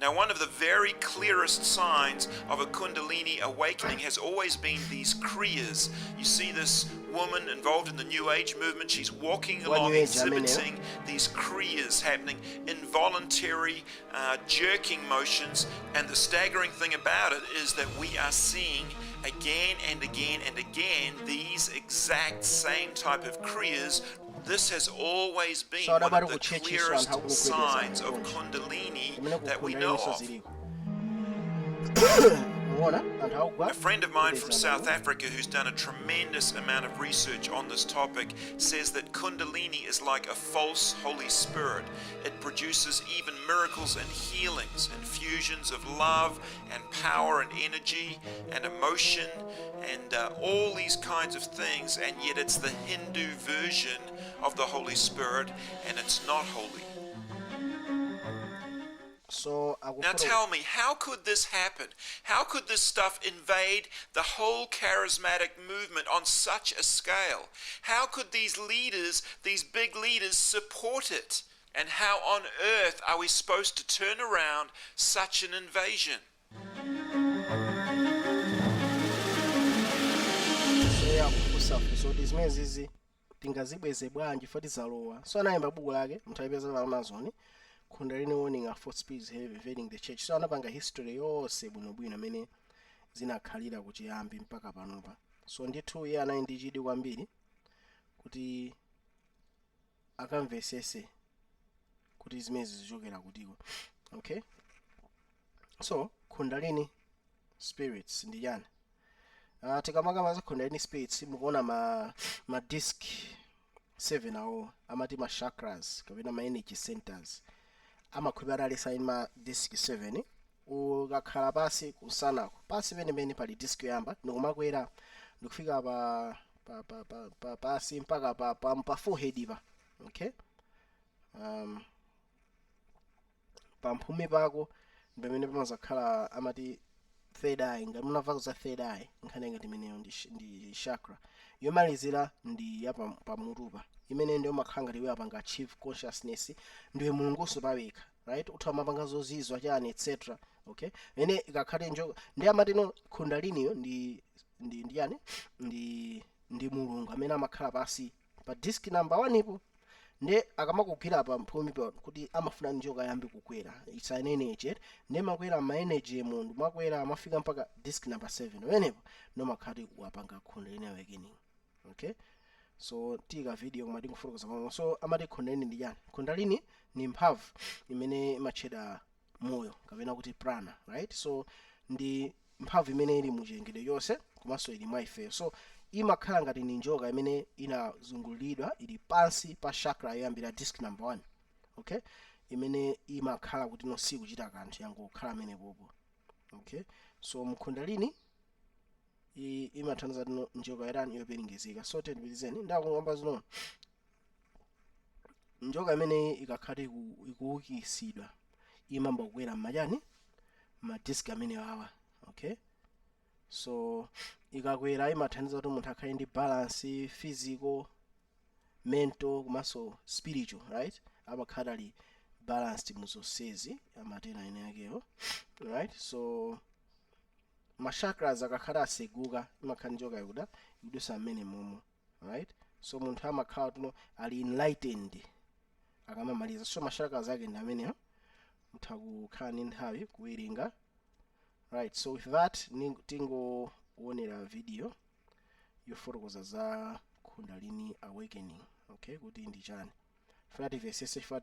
Now, one of the very clearest signs of a Kundalini awakening has always been these kriyas. You see this woman involved in the New Age movement, she's walking Wa along New Age ameneyo. Exhibiting these kriyas happening, involuntary jerking motions. And the staggering thing about it is that we are seeing again and again and again these exact same type of kriyas. This has always been So one of adabati the ku church iso clearest anthu akugwedeza signs of manja. Kundalini Kumene ku that we know Kundalini so of. ziliko muona anthu akugwa A friend of mine from kugwedeza South manja. Africa who's done a tremendous amount of research on this topic says that Kundalini is like a false Holy Spirit. It produces even miracles and healings, infusions of love and power and energy and emotion and all these kinds of things, and yet it's the Hindu version of the Holy Spirit and it's not holy. So Now akufuna tell me, how could this happen? How could this stuff invade the whole charismatic movement on such a scale? How could these leaders, these big leaders, support it? And how on earth are we supposed to turn around such an invasion? So iye akufunsafunsa kuti zimene zizi tingazibweze bwanji foti zalowa. So anayimba buku lake, mutayipeza pa Amazon, Kundalini Warning: Are False Spirits Invading the Church? So anapanga history yonse bwinobwino amene zinakhalira kuchiyambi mpaka panopa. So ndithu iye anali ndi chidwi kwambiri kuti akamvesese kuti zimezi zichokera kutiko. Okay, so Kundalini spirits ndi chani? Tikamakamba za Kundalini spirits, mukuona ma disc 7 awo amati ma chakras kapena ma energy centers, amakhulupirira ali saini ma disc 7. Ukakhala pasi kusanako pasi penepene pali disc yoyamba, ndikumakwera ndikufika pa pasi mpaka pa forehead pa, okay, pamphumi pako pamene pamazakhala amati third eye. Ngati munamvako za third eye, nkhani ngati imeneyo ndi chakra yomalizira ndi ya pamutupa imene ndiyo makhala ngati iwe apanga achieve consciousness, ndiwe mulungunso pawekha, right? Utha mapanga zozizwa chani, etc. Okay, ene ikakhale njoka ndi amatino kundaliniyo ndi yani ndi Mulungu amene amakhala pasi pa disc number 1 ipo. Ndi akamakugwira pa mphumi pa kuti amafuna njoka yambe kukwera, it's an energy. Ndi makwera ma energy munthu makwera amafika mpaka disc number 7, pamenepo nomakhati wapanga kundalini awakening. Okay, so tika video koma tingofotokoza pamwe. So amati kundalini ndi chani? Kundalini ni mphamvu imene imatchedwa moyo kapena kuti prana, right? So ndi mphamvu imene ili muchilengedwe chonse komanso ili mwa ifeyo. So imakhala ngati ni njoka imene inazungulidwa, ili pansi pa chakra yoyambira disc number 1, okay, imene imakhala kuti no sikuchita kanthu, yangokhala amenepopo. Okay, so mkundalini imathandiza tino njoka irani yoperingizika. So tendipitizeni ndakungamba zino njoka imeneyi ikakhale ikuukisidwa imamba kukwera mmachani ma disc amene wawa. Okay, so ikakwera imathandiza kuti munthu akhale ndi balance, physical, mental komanso spiritual, right? Amakhala ali balanced muzonsezi, amatena ene akewo, right? So ma chakras akakhala aseguka imakhala njoka ikuda ikudusa mmene momo, right? So munthu amakhala tuno ali enlightened akamamaliza. So ma chakras ake ndi amenewo, mutha kukhala ndi nthawi kuwerenga, right? So with that tingoonera video yofotokoza za Kundalini awakening, okay, kuti ndi chani. Funa timvesese, chifukwa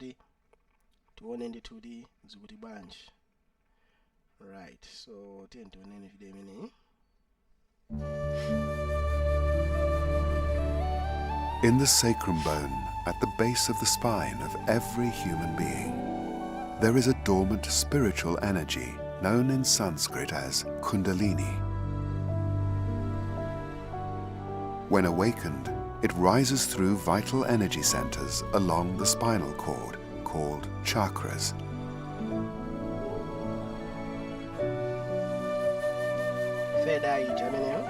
tione ndithu kuti zikuti bwanji, right? So tiye tionene video imeneyi. In the sacrum bone, at the base of the spine of every human being, there is a dormant spiritual energy known in Sanskrit as Kundalini. When awakened, it rises through vital energy centers along the spinal cord, called chakras. Third eye ija ameneyo.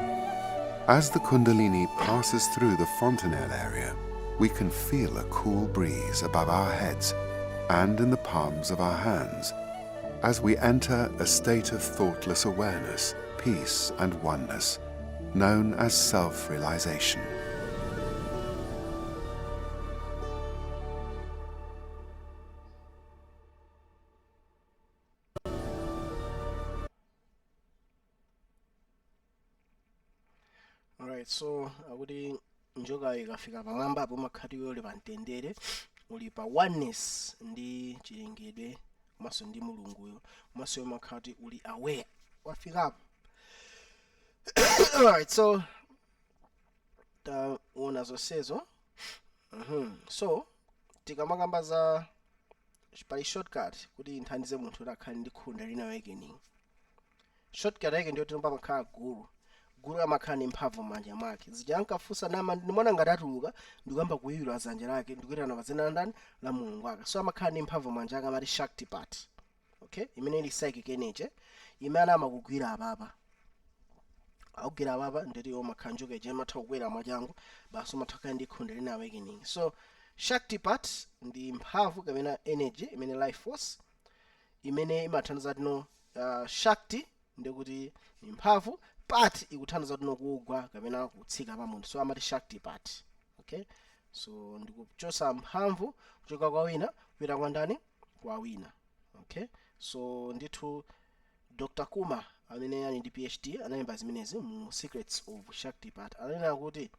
As the Kundalini passes through the fontanelle area, we can feel a cool breeze above our heads and in the palms of our hands as we enter a state of thoughtless awareness, peace, and oneness, known as self realization. Alright, so akuti njoka ikafika pamwambapo umakhati iwe uli pa mtendere, uli pa oneness ndi chilengedwe komanso ndi Mulunguyo, komanso iwe umakhati uli aware wafikapo. Alright, so taona zonsezo. So tikamakamba za pali shortcut kuti inthandize munthu kuti akhale ndi Kundalini awakening, shortcut yake ndiyo tinomba pamakhala guru. Guru amakhala ndi mphamvu m'manja mwake. Zija ankafunsa nama ndimona ngati atuluka ndikuyamba kuyiyula dzanja lake ndikuyitana pa dzina la ndani? La Mulungu ake. So amakhala ndi mphamvu m'manja ake, amati Shaktipat, okay, imene ili psychic energy imene amakugwira apapa, akugwira apapa nditi umakhala njoka ija imatha kukwera mwachangu basi, umatha kukhala ndi Kundalini awakening. So Shaktipat ndi mphamvu kapena energy imene life force imene imathandiza tino shakti ndikuti ni mphamvu, pat ikuthandiza tino kugwa kapena kutsika pa munthu, so amati Shaktipat. Okay, so ndikuchosa mphamvu kuchoka kwa wina kupita kwa ndani? Kwa wina. Okay, so ndithu Dr Kuma amene ali ndi PhD analemba zimenezi mu Secrets of Shaktipat. Ananena kuti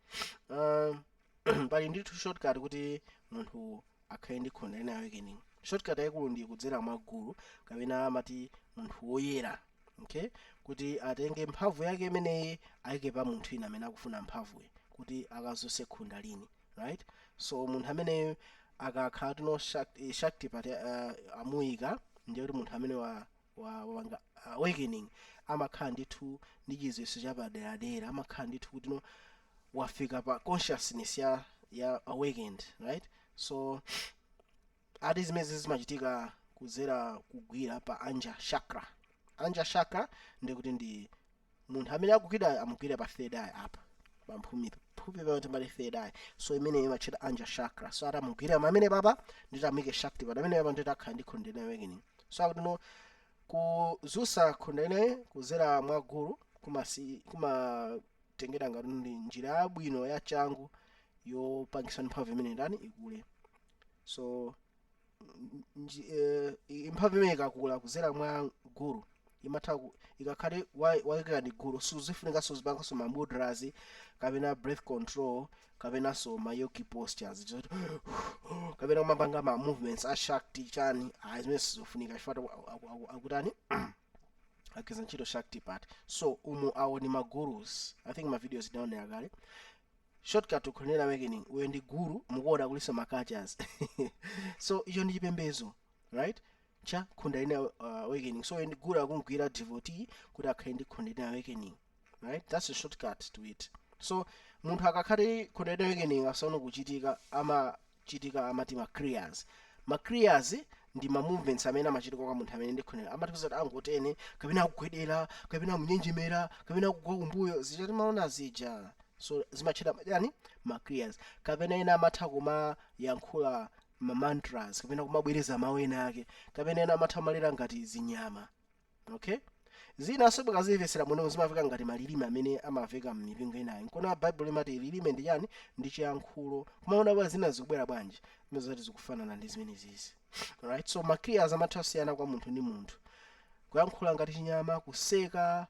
pali ndithu shortcut kuti munthu akhale ndi Kundalini awakening. Shortcut yayikulu ndi kudzera mwa guru kapena amati munthu woyera, okay, kuti atenge mphamvu yake imeneyi ayike pa munthu ina amene akufuna mphamvuyi kuti akazuse Kundalini, right? So munthu ameneyo akakhala tino Shaktipat amuyika, ndiye kuti munthu amene wapanga awakening amakhala ndithu ndi chidziwitso chapaderadera, amakhala ndithu kuti no wafika pa consciousness ya awakened, right? So ati zimene zimachitika kudzera kugwira pa Ajna Chakra. Ajna Chakra ndikuti ndi munthu amene akugwira amugwira pa third eye apa pamphumi phupi pamene pali third eye, so imene imatchedwa Ajna Chakra. So atamugwira pamene papa nditi amuyike Shakti pa pamene papa nditi akhala ndi Kundalini awakening. So akuti no Kuzusa Kundalini kuzera mwa guru kumatengera ngati ndi njira yabwino ya changu yopangisa mphamvu imene ndani ikule. So imphamvu imene ikakula kuzera mwa guru imatha ikakhale wayikira ndi guru, suzifunikanso zipanganso ma mudras kapena breath control kapenanso ma yogi postures zoti kapena kumapanga ma movements a shakti chani. Ayi, zimene sizofunika chifukwa akutani, agwiza ntchito shakti part. So umu awo ni ma gurus. I think ma videos inaonera kale, Shortcut to Kundalini Awakening. Uyo ndi guru, mukuona kuliso ma cultures. So icho ndi chipembedzo, right, cha Kundalini Awakening. So uyo ndi guru akungwira devotee kuti akhale ndi Kundalini Awakening, right? That's a shortcut to it. So munthu akakhale Kundalini Awakening asaone kuchitika, amachitika amati ma kriyas. Ma kriyas ndi ma movements amene amachitika kwa munthu amene ndi Kundalini, amati kuti angotene kapena akugwedera kapena amunyenjemera kapena akugwa kumbuyo, zija timaona zija. So zimatchedwa yani ma kriyas. Kapena ena amatha kumayankhula ma mantras kapena kumabwereza mawu ena ake, kapena ena amatha kumalira ngati zinyama, okay? Zina bukazimvesera muno zimaveka ngati malilime amene amaveka m'mipingo inayo. Nkona Baibulo imati lilime ndi chani? Ndi chiyankhulo. Kumaona bwa zina zikubwera bwanji, zimene zati zikufanana ndi zimene zizi, right? So ma kriyas amatha kusiyana kwa munthu ndi munthu: kuyankhula ngati chinyama, kuseka,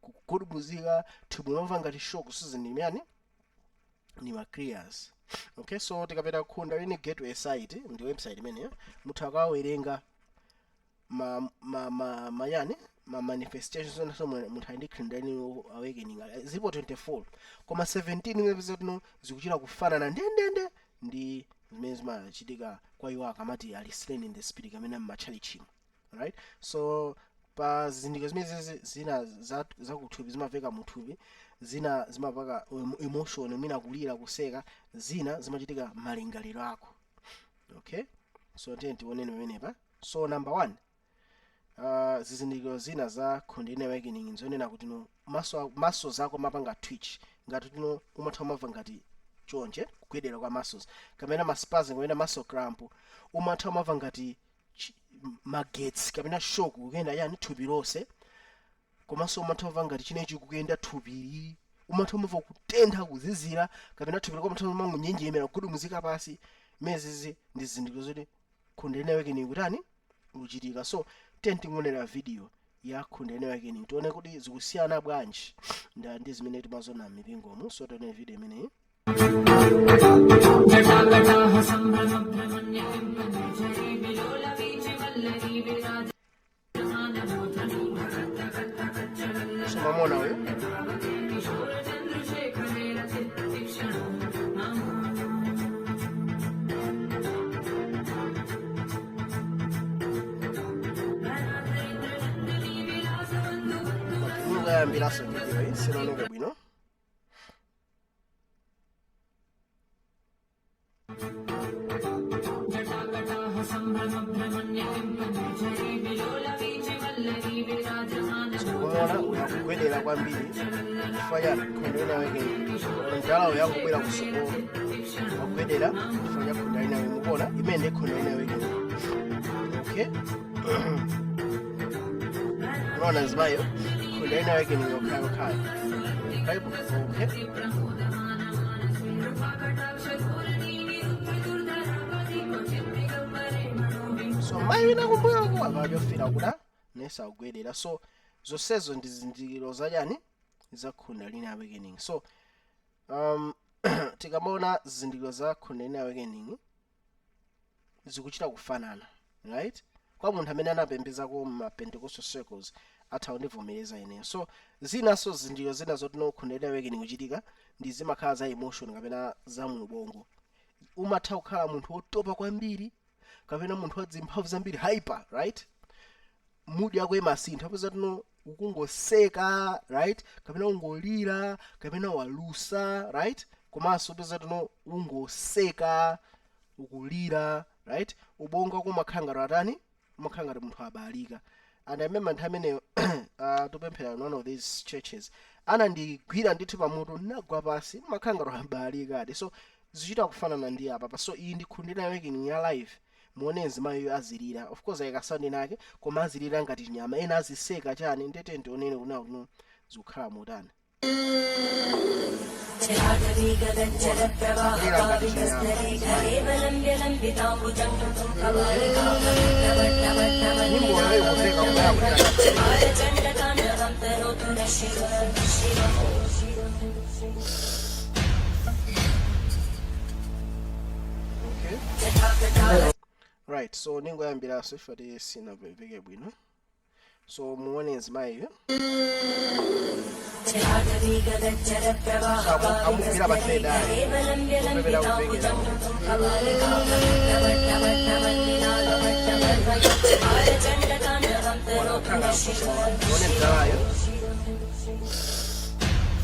kugudubuzika, thupi limamva ngati shock. Sizindimyani, ni ma kriyas, okay? So tikapita Kundalini Gateway site, ndi website imeneyo, mutha akawerenga ma ma ma mayani ma manifestations onse munthu ali ndi Kundalini Awakening. Zilipo 24, koma 17 imene tino zikuchita kufanana ndendende ndi zimene zimachitika kwa iwo akamati ali slain in the spirit kamene mmatchalichimo, right? So pa zizindikiro zimene zina zakuthupi zimaveka muthupi, zina zimapaka emotion, mwina kulira, kuseka, zina zimachitika malingaliro ako, okay? So tiye tionene pamenepa. So number one, zizindikiro zina za Kundalini Awakening nzonena kuti no maso zako mapanga twitch, ngati tino umatha umamva ngati chonje kugwedera kwa muscles kapena ma spasm kapena muscle cramp. Umatha umamva ngati magetsi kapena shock kuyenda yani thupi lonse. Komanso umatha umva ngati chinechi kukuyenda thupili. Umatha umva kutentha, kuzizira, kapena thupi lako umatha umangonjenjemera, kugudumuzika pasi. Imenezizi ndi zizindikiro zoti Kundalini Awakening kutani, kuchitika. So tiye tingonera video ya Kundalini Awakening, tione kuti zikusiyana bwanji ndi zimene timaziona m'mipingomu. So tione video imeneyi. जटाकटाः सम्भ्रमभ्रमण्यकिम्पनिर्झरी विलोलवीचिवल्लरी विराजमानमूर्धनि So mamona uyu. किशोरचन्द्रशेखरे रचितीक्षणो मम। Mukayambiranso video iyi sinaoneke bwino. जटाकटाः सम्भ्रमभ्रमण्यकिम्पनिर्झरी विलोलवीचिवल्लरी Kuona uyakugwedera kwambiri chifukwa chani? Kundalini Awakening. Mdala uyu akubwera kusukulu akugwedera chifukwa cha Kundalini Awakening. Mukuona imene ndi Kundalini Awakening, okay? Unaona zimayo Kundalini Awakening yokhayokhayo kaipo, okay? So mayi wina kumbuyoko akachofera kuda nesa akugwedera. So zonsezo ndi zizindikiro zachani? Za Kundalini Awakening. So tikamaona zizindikiro za Kundalini Awakening zikuchita kufanana, right? Kwa munthu amene anapembedzako ma Pentecostal circles atha kundivomereza ineyo. So zinanso zizindikiro zina zoti no Kundalini Awakening kuchitika ndi zimakhala za emotion kapena za mu ubongo. Umatha kukhala munthu wotopa kwambiri kapena munthu wadzimphamvu zambiri, hyper, right? Mood yako imasintha, apeza tino ukungoseka, right, kapena ungolira kapena walusa, right? Komanso upeza tino ungoseka, ukulira, right? Ubongo wako umakhala ngati atani, umakhala ngati munthu abalika. And I remember nthawi imeneyo tupemphera in one of these churches, anandigwira ndithu pamutu, nagwa pasi, umakhala ngati abalika adi. So zichita kufanana ndi apa. So iyi ndi Kundalini Awakening ya live. Muone mzimayiyo azilira, of course ayikasani nake, koma azilira ngati nyama, ena aziseka chani. Ndete ndionene kuna kuno zikukhala motani. Kulira ngati chinyama. Nyimbo yoyo ikumveka kumaya kulira ngati. Okay, right, so ningoyambiraso ifati sinamveke bwino. So muone mzimayiyo amugwira pafedali kupepera kupekera. Muone mdalayo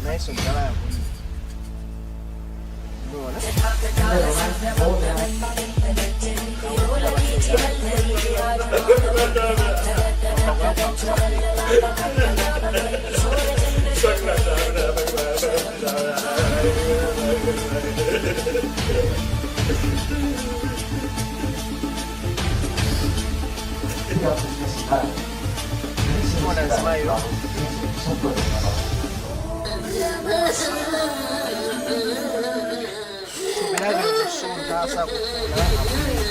naiso, mdalayo akulira, muona. Muona mzimayiyo thupi lake likusuntha, asakufuna, akulira.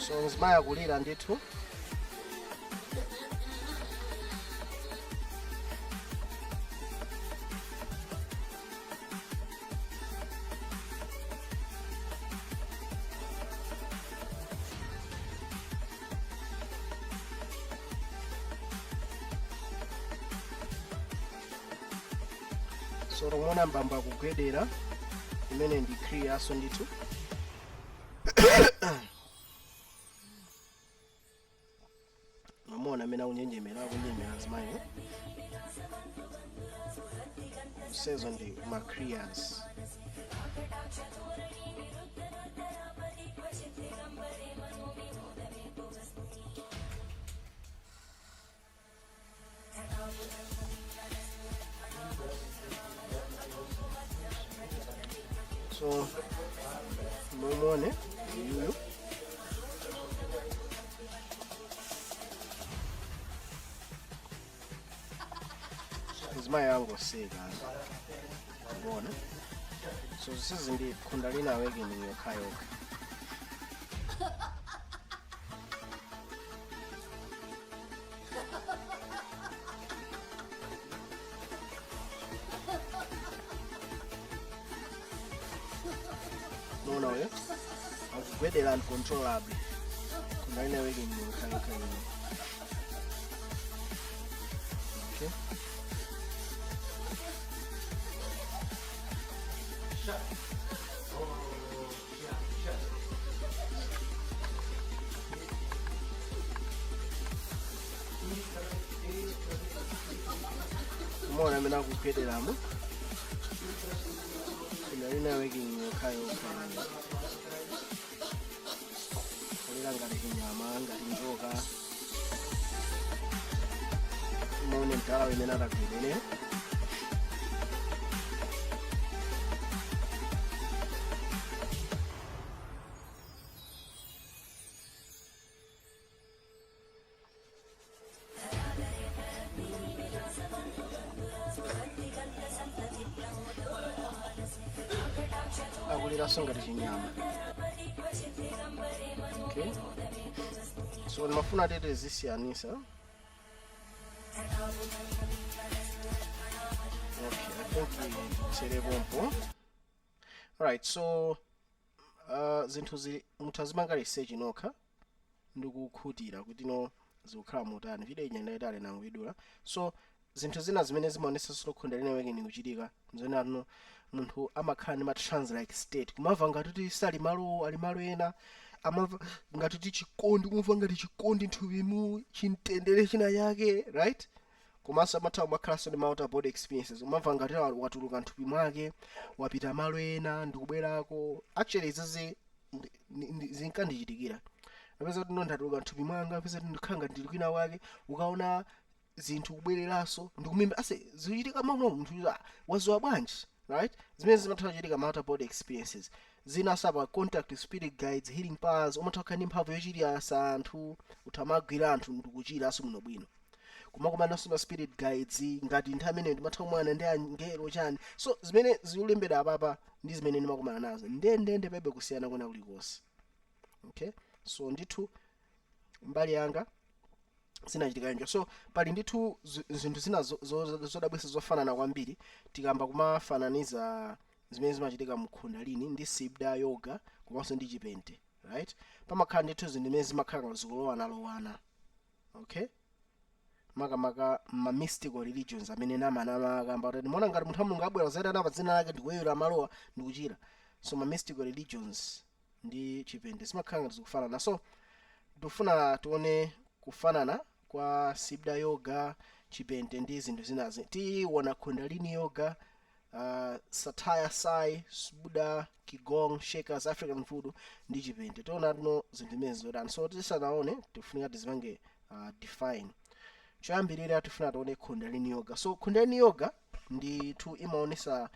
So mzimayi akulira ndithu. So tikuona mbamba akugwedera, imene ndi kriyaso ndithu. Mamona amene akunjenjemera, akunjenjemera azimayi sezo ndi makriyas. So mumone yuyu. Mzimayi angoseka, bona. So zisizi ndi Kundalini awakening yokhayokha. Muona uyo akugwedera uncontrollably. Kundalini awakening yokhayokha ino. Okay. Muona amene akugwederamo. Kundalini awakening yokhayokha ino. Kulira ngati chinyama, ngati njoka. Muone mdala imene atagwedere. Akuliranso ngati chinyama. Okay, so ndimafuna tete zisiyanisa. Okay, I think tserepompo. Alright, so zinthu zili muthu azimanga research nokha ndikukhutira kuti no zikukhala motani. Video ija ndayitali, nangoidula. So zinthu zina zimene zimaonetsanso Kundalini awakening kuchitika nzonena no munthu amakhala ndi ma trance like state, kumamva ngati kuti sali malo, ali malo ena, amamva ngati kuti chikondi, kumva ngati chikondi nthupimu, chimtendere china chake, right? Komanso amatha kumakhalanso ndi ma outer body experiences, umamva ngati watuluka nthupi mwake, wapita malo ena ndikubwerako. Actually izizi zinkandichitikira. Apeza kuti no ndatuluka nthupi mwanga, apeza kuti ndikhala ngati ndili kwina wake. Ukaona Zinthu kubwereranso ndikumimba ase zikuchitika momwe munthu uyu, ah, waziwa bwanji, right? Zimene zimatha kuchitika ma out of body experiences. Zina sapa contact with spirit guides, healing powers, umatha kukhala ndi mphamvu yochiritsa anthu, uthamagwira anthu ndikuchiranso muno bwino, kumakumananso ma spirit guides ngati nthawi imeneyo ndimatha kumana ndi angelo chani. So zimene zikulembedwa apapa ndi zimene ndimakumana nazo ndendende, palibe kusiyana kwena kulikonse. Okay, so ndithu mbali yanga zinachitika njo. So pali ndithu zinthu zina zodabwitsa zofanana kwambiri tikamba kumafananiza zimene zimachitika mu Kundalini ndi Siddha Yoga komanso ndi Chipente, right? Pamakhala ndithu zinthu zimene zimakhala zikulowanalowana, okay? Makamaka ma mystical religions amene namanama akamba kuti ndimaona ngati munthu wa Mulungu abwera kuzayitana pa dzina lake ndikuyera malowa ndikuchira. So ma mystical religions ndi Chipente zimakhala ngati zikufanana. So tikufuna tione kufanana kwa Siddha Yoga, Chipente ndi zinthu zinazi. Tiona Kundalini Yoga, Sathya Sai, Buddha, Qigong, Shakers, African Voodoo ndi Chipente. Tiona tino zinthu zimene zotani. So tisanaone, tifunika tizipange define. Choyambirira tifuna tione Kundalini Yoga. So Kundalini Yoga ndithu imaonesa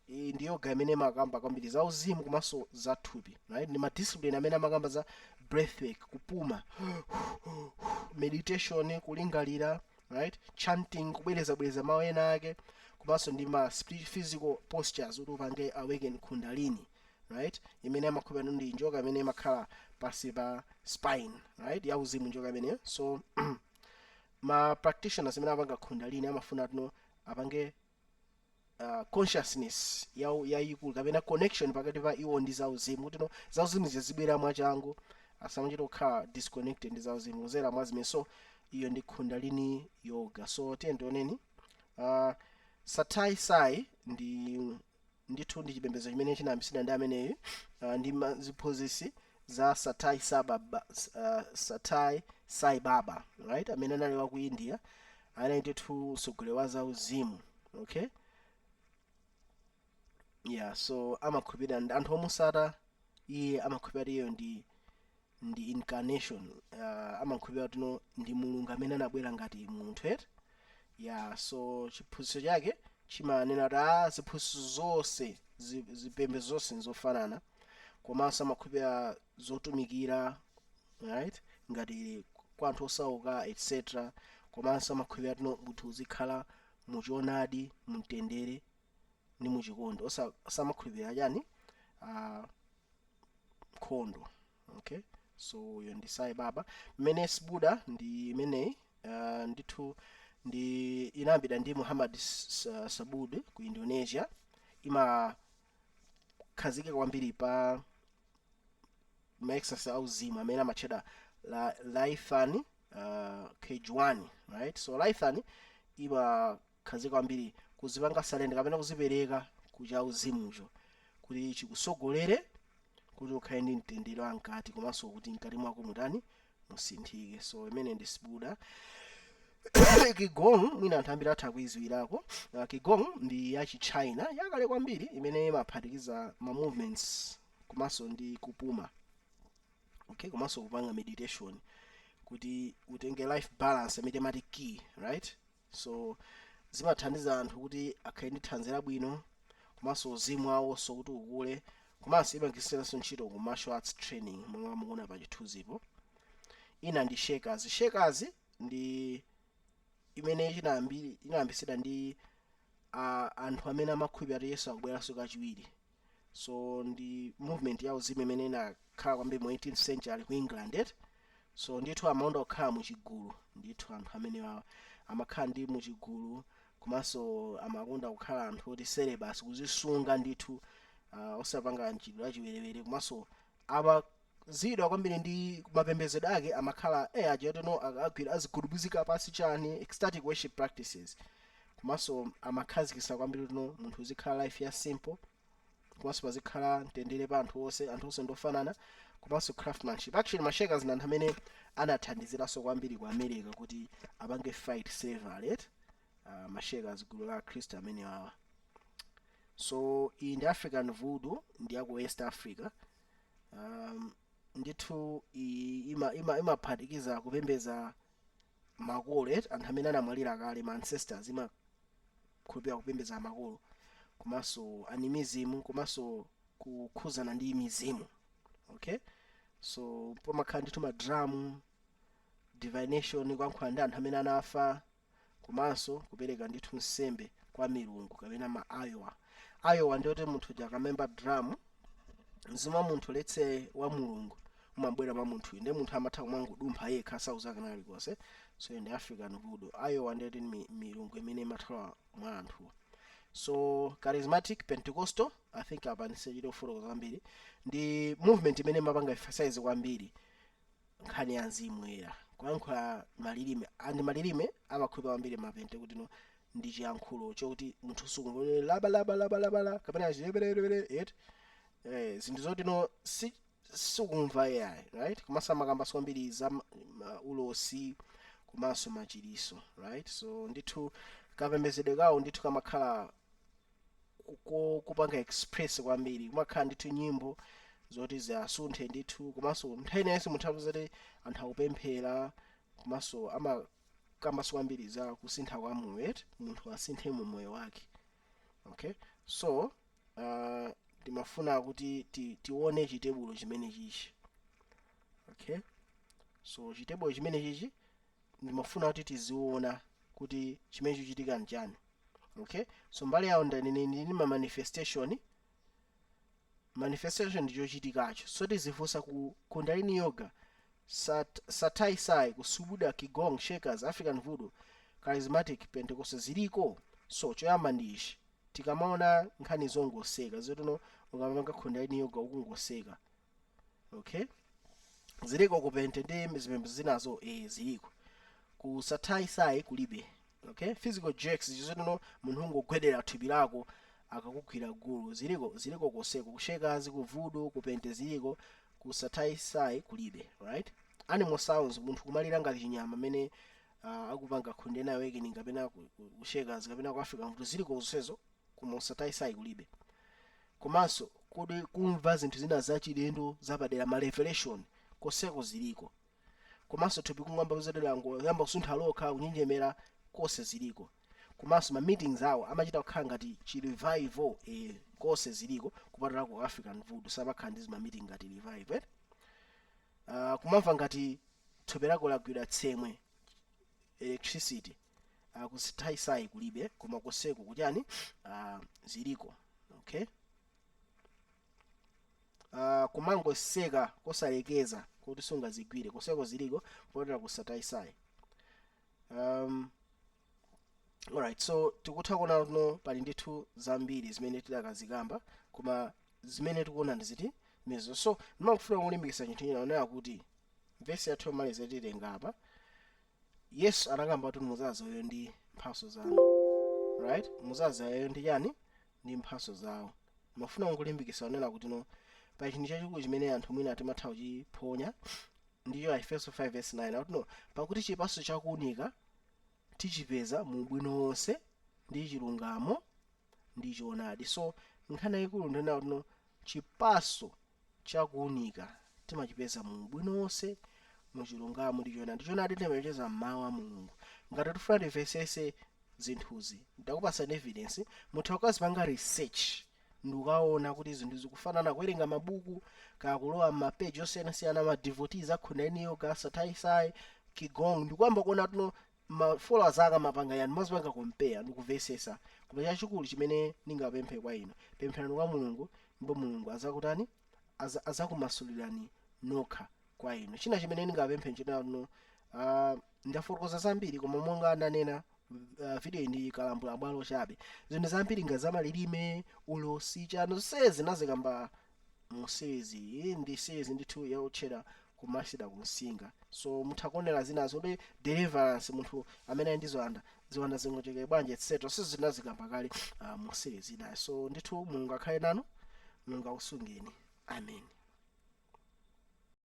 ndi yoga imene imakamba kwambiri za uzimu komanso za thupi, right? Ndi ma discipline amene amakamba za breathwork, kupuma, meditation, kulingalira, right? Chanting, kubwerezabwereza mawu ena ake, komanso ndi ma physical postures kuti upange awaken Kundalini, right? Imene amakhupira ndi njoka imene imakhala pasi pa spine, right? Ya uzimu njoka imeneyo. So ma practitioners amene apanga Kundalini amafuna tuno apange consciousness yayikulu kapena connection pakati pa iwo ndi zauzimu, kuti no zauzimu zizibwera mwachangu, asamachita kukhala disconnected ndi zauzimu kuzera mwa zimene. So iyo ndi Kundalini Yoga. So tiye tioneni Sathya Sai. Ndi ndithu ndi chipembedzo chimene chinayambitsidwa ndi ameneyu, ndi ziphunzitsi za Sathya Sai Baba, right? Amene anali wa ku India, anali ndithu mtsogoleri wa zauzimu, okay? Yeah, so amakhulupirira ndi anthu omusata iye, amakhulupirira iyeyo ndi incarnation, amakhulupirira kuti no ndi Mulungu amene anabwera ngati munthu, eti? Yeah, so chiphunzitso chake chimanena kuti ziphunzitso zonse, zipembedzo zonse nzofanana, komanso amakhulupirira zotumikira, right? Ngati kwa anthu osauka, etc. Komanso amakhulupirira kuti no munthu uzikhala muchoonadi, mumtendere ndi muchikondi, osa samakhulupirira chani, nkhondo, okay? So uyo ndi Sai Baba. Mmene Buddha ndi imeneyi, ndithu ndi inayambidwa ndi Muhammad Sabud ku Indonesia. Imakhazikika kwambiri pa ma exercise auzimu amene amatchedwa Latihan Kejiwaan, right? So Latihan imakhazika kwambiri kuzipanga surrender kapena kuzipereka kucha uzimucho kuti chikusogolere, kuti ukhale ndi mtendere wamkati komanso kuti mkati mwako mutani, musinthike. So imene ndi Buddha. Qigong mwina anthu ambiri atha kuiziwirako. Qigong ndi yachi China yakale kwambiri imene imaphatikiza ma movements komanso ndi kupuma, okay? Komanso kupanga meditation kuti utenge life balance imene timati ki, right? So zimathandiza anthu kuti akhale ndi thanzi labwino komanso uzimu awonso kuti ukule, komanso imagwiritsanso ntchito ku martial arts training momwe mukuona pa chithunzipo. Ina ndi Shakers. Shakers ndi imene inayambisidwa ndi anthu amene amakhulupirira kuti Yesu akubweranso kachiwiri. So ndi movement ya uzimu imene inakhala kwambiri mu 18th century ku England, eti? So ndithu amakonda kukhala muchigulu. Ndithu anthu amene amakhala ndi muchigulu, komanso amakonda kukhala anthu oti celibacy, kuzisunga ndithu, osapanga mchitidwe wachiwerewere, komanso amazidwa kwambiri ndi mapembedzedwe ake. Amakhala aja tino agwira azigudubuzika pasi chani, ecstatic worship practices, komanso amakhazikitsa kwambiri tino munthu uzikhala life ya simple, komanso pazikhala mtendere pa anthu onse, anthu onse ndofanana, komanso craftsmanship. Actually ma Shakers ndi anthu amene anathandiziranso kwambiri ku America kuti apange fight slavery, right? Ma Shakers, gulu la Akhristu amene wawa. So iyi ndi African Voodoo, ndi yaku West Africa. Ndithu iyi imaphatikiza kupembedza Makolo eti, anthu amene anamwalira kale, ma ancestors, imakhulupirira kupembedza makolo, komanso animism, komanso kukhuzana ndi mizimu. Okay, so pamakhala ndithu ma drum, divination, kuyankhula ndi anthu amene anafa, komanso kupereka ndithu nsembe kwa milungu kapena ma ayowa. Ayowa ndiyoti munthu uja akamemba drum, mzimu wa munthu, letse wa mulungu, umabwera pa munthuyu, ndi munthu amatha kumangodumpha yekha, sauzakana kalikonse. So ndi African voodoo. Ayowa ndiyoti milungu imene imathala mwa anthu. So charismatic Pentecostal, I think apa ndisachite kufotokoza kwambiri, ndi movement imene imapanga emphasize kwambiri nkhani ya mzimu woyera, kuyankhula malilime, and malilime amakhulupirira kwambiri mapente kuti no, ndi chiyankhulo chokuti munthu sukumva laba laba laba laba la kapena chileperepere eti, zinthu zoti no, si sikumva yayi, right? Komanso amakambanso kwambiri za ulosi komanso machiriso, right? So ndithu kapembedzedwe kawo ndithu kamakhala kupanga express kwambiri, kumakhala ndithu nyimbo zoti ziasunthe ndithu, komanso nthawi inenso munthu zoti anthu akupemphera, komanso amakambanso kwambiri za kusintha kwa moyo eti, munthu asinthe mu moyo wake. Okay, so ndimafuna kuti tione chitebulo chimene chichi. Okay, so chitebulo chimene chichi ndimafuna kuti tiziona kuti chimene chikuchitika nchani. Okay, so mbali yawo ndanene ndini ma manifestation. Manifestation ndi chochitikacho. So tizifunsa ku Kundalini Yoga, Sathya Sai, ku Subuda, Qigong, Shakers, African Voodoo, Charismatic Pentecostal ziliko? So choyamba ndi ichi: tikamaona nkhani zongoseka zotino, ukamapanga Kundalini Yoga ukungoseka, okay, ziliko kupente ndi zipembedzo zinazo? Ziliko. Ku Sathya Sai kulibe. Okay, physical jerks, zotino munthu ungogwedera thupi lako akakugwira gulu, ziliko? Ziliko koseko, ku Shakers, ku voodoo, kupente ziliko, ku Sathya Sai kulibe, right? Animal sounds, munthu kumalira ngati chinyama amene akupanga Kundalini awakening kapena ku Shakers kapena ku African voodoo, ziliko zonsezo, koma Sathya Sai kulibe. Komanso kodi kumva zinthu zina zachilendo zapadera, ma revelation, koseko ziliko. Komanso thupi kung'amba zotera, yamba kusuntha lokha, kunjenjemera, konse ziliko. Komanso ma meetings awo amachita kukhala ngati chi revival, konse ziliko, kupatula ku African voodoo samakhala ndi zima meeting ngati revival, eh? Kumamva ngati thupi lako lagwidwa tsemwe, electricity, ku Sathya Sai kulibe, koma koseko kuchani, ziliko. Okay, kumangoseka kosalekeza kuti sungazigwire, koseko ziliko, kupatula ku Sathya Sai. Alright, so tikutha kuona kuno pali ndithu zambiri zimene tidakazikamba, koma zimene tikuona ndiziti zimenezo. So ndimangofuna kulimbikitsa chinthu china, onera kuti vesi yathu yomaliza titenga apa. Yesu anakamba kuti muzazayo ndi mphatso zanu, right? Muzazayo ndi chani? Ndi mphatso zawo. Mafuna kungulimbikitsa onena kuti no, pa chinthu chachikulu chimene anthu mwina timatha kuchiphonya ndicho Efeso 5 verse 9, akuti no, pakuti chipatso chakuunika tichipeza mu ubwino wonse ndi chilungamo ndi choonadi. So nkhani yayikulu ndinena kuti no, chipatso chakuunika timachipeza mu ubwino wonse, mu chilungamo ndi choonadi. Choonadi timachipeza mmawu a Mulungu. Ngati tifuna timvesese zinthuzi, ndakupasani evidence, mutha kukazipanga research ndikukaona kuti zinthu zikufanana, kuwerenga mabuku, kaya kulowa mapeji osiyanasiyana, ma devotees a Kundalini Yoga, Sathya Sai, Qigong, ndikuyamba kuona tuno ma followers ake amapanga yani, mazipanga compare ndikuvesesa. Koma chachikulu chimene ndingapemphe kwa inu, pempherani kwa Mulungu, ndipo Mulungu azakutani, azakumasulirani nokha kwa inu. China chimene ndingapemphe nchina tuno, ndafotokoza zambiri, koma monga ndanena, video iyi ndi kalambula bwalo chabe. Zinthu zambiri nga zamalilime, ulosi, chano, zonsezi nazikamba mu series iyi. Ndi series ndithu yautchera kumasida kumsinga. So mutha kuonera zinazo ndi deliverance, munthu amene ali ndi ziwanda, ziwanda zingochokera bwanji, etc. So zinazikamba kale mu series inayo. So ndithu Mulungu akhale nanu, Mulungu akusungeni. Amen.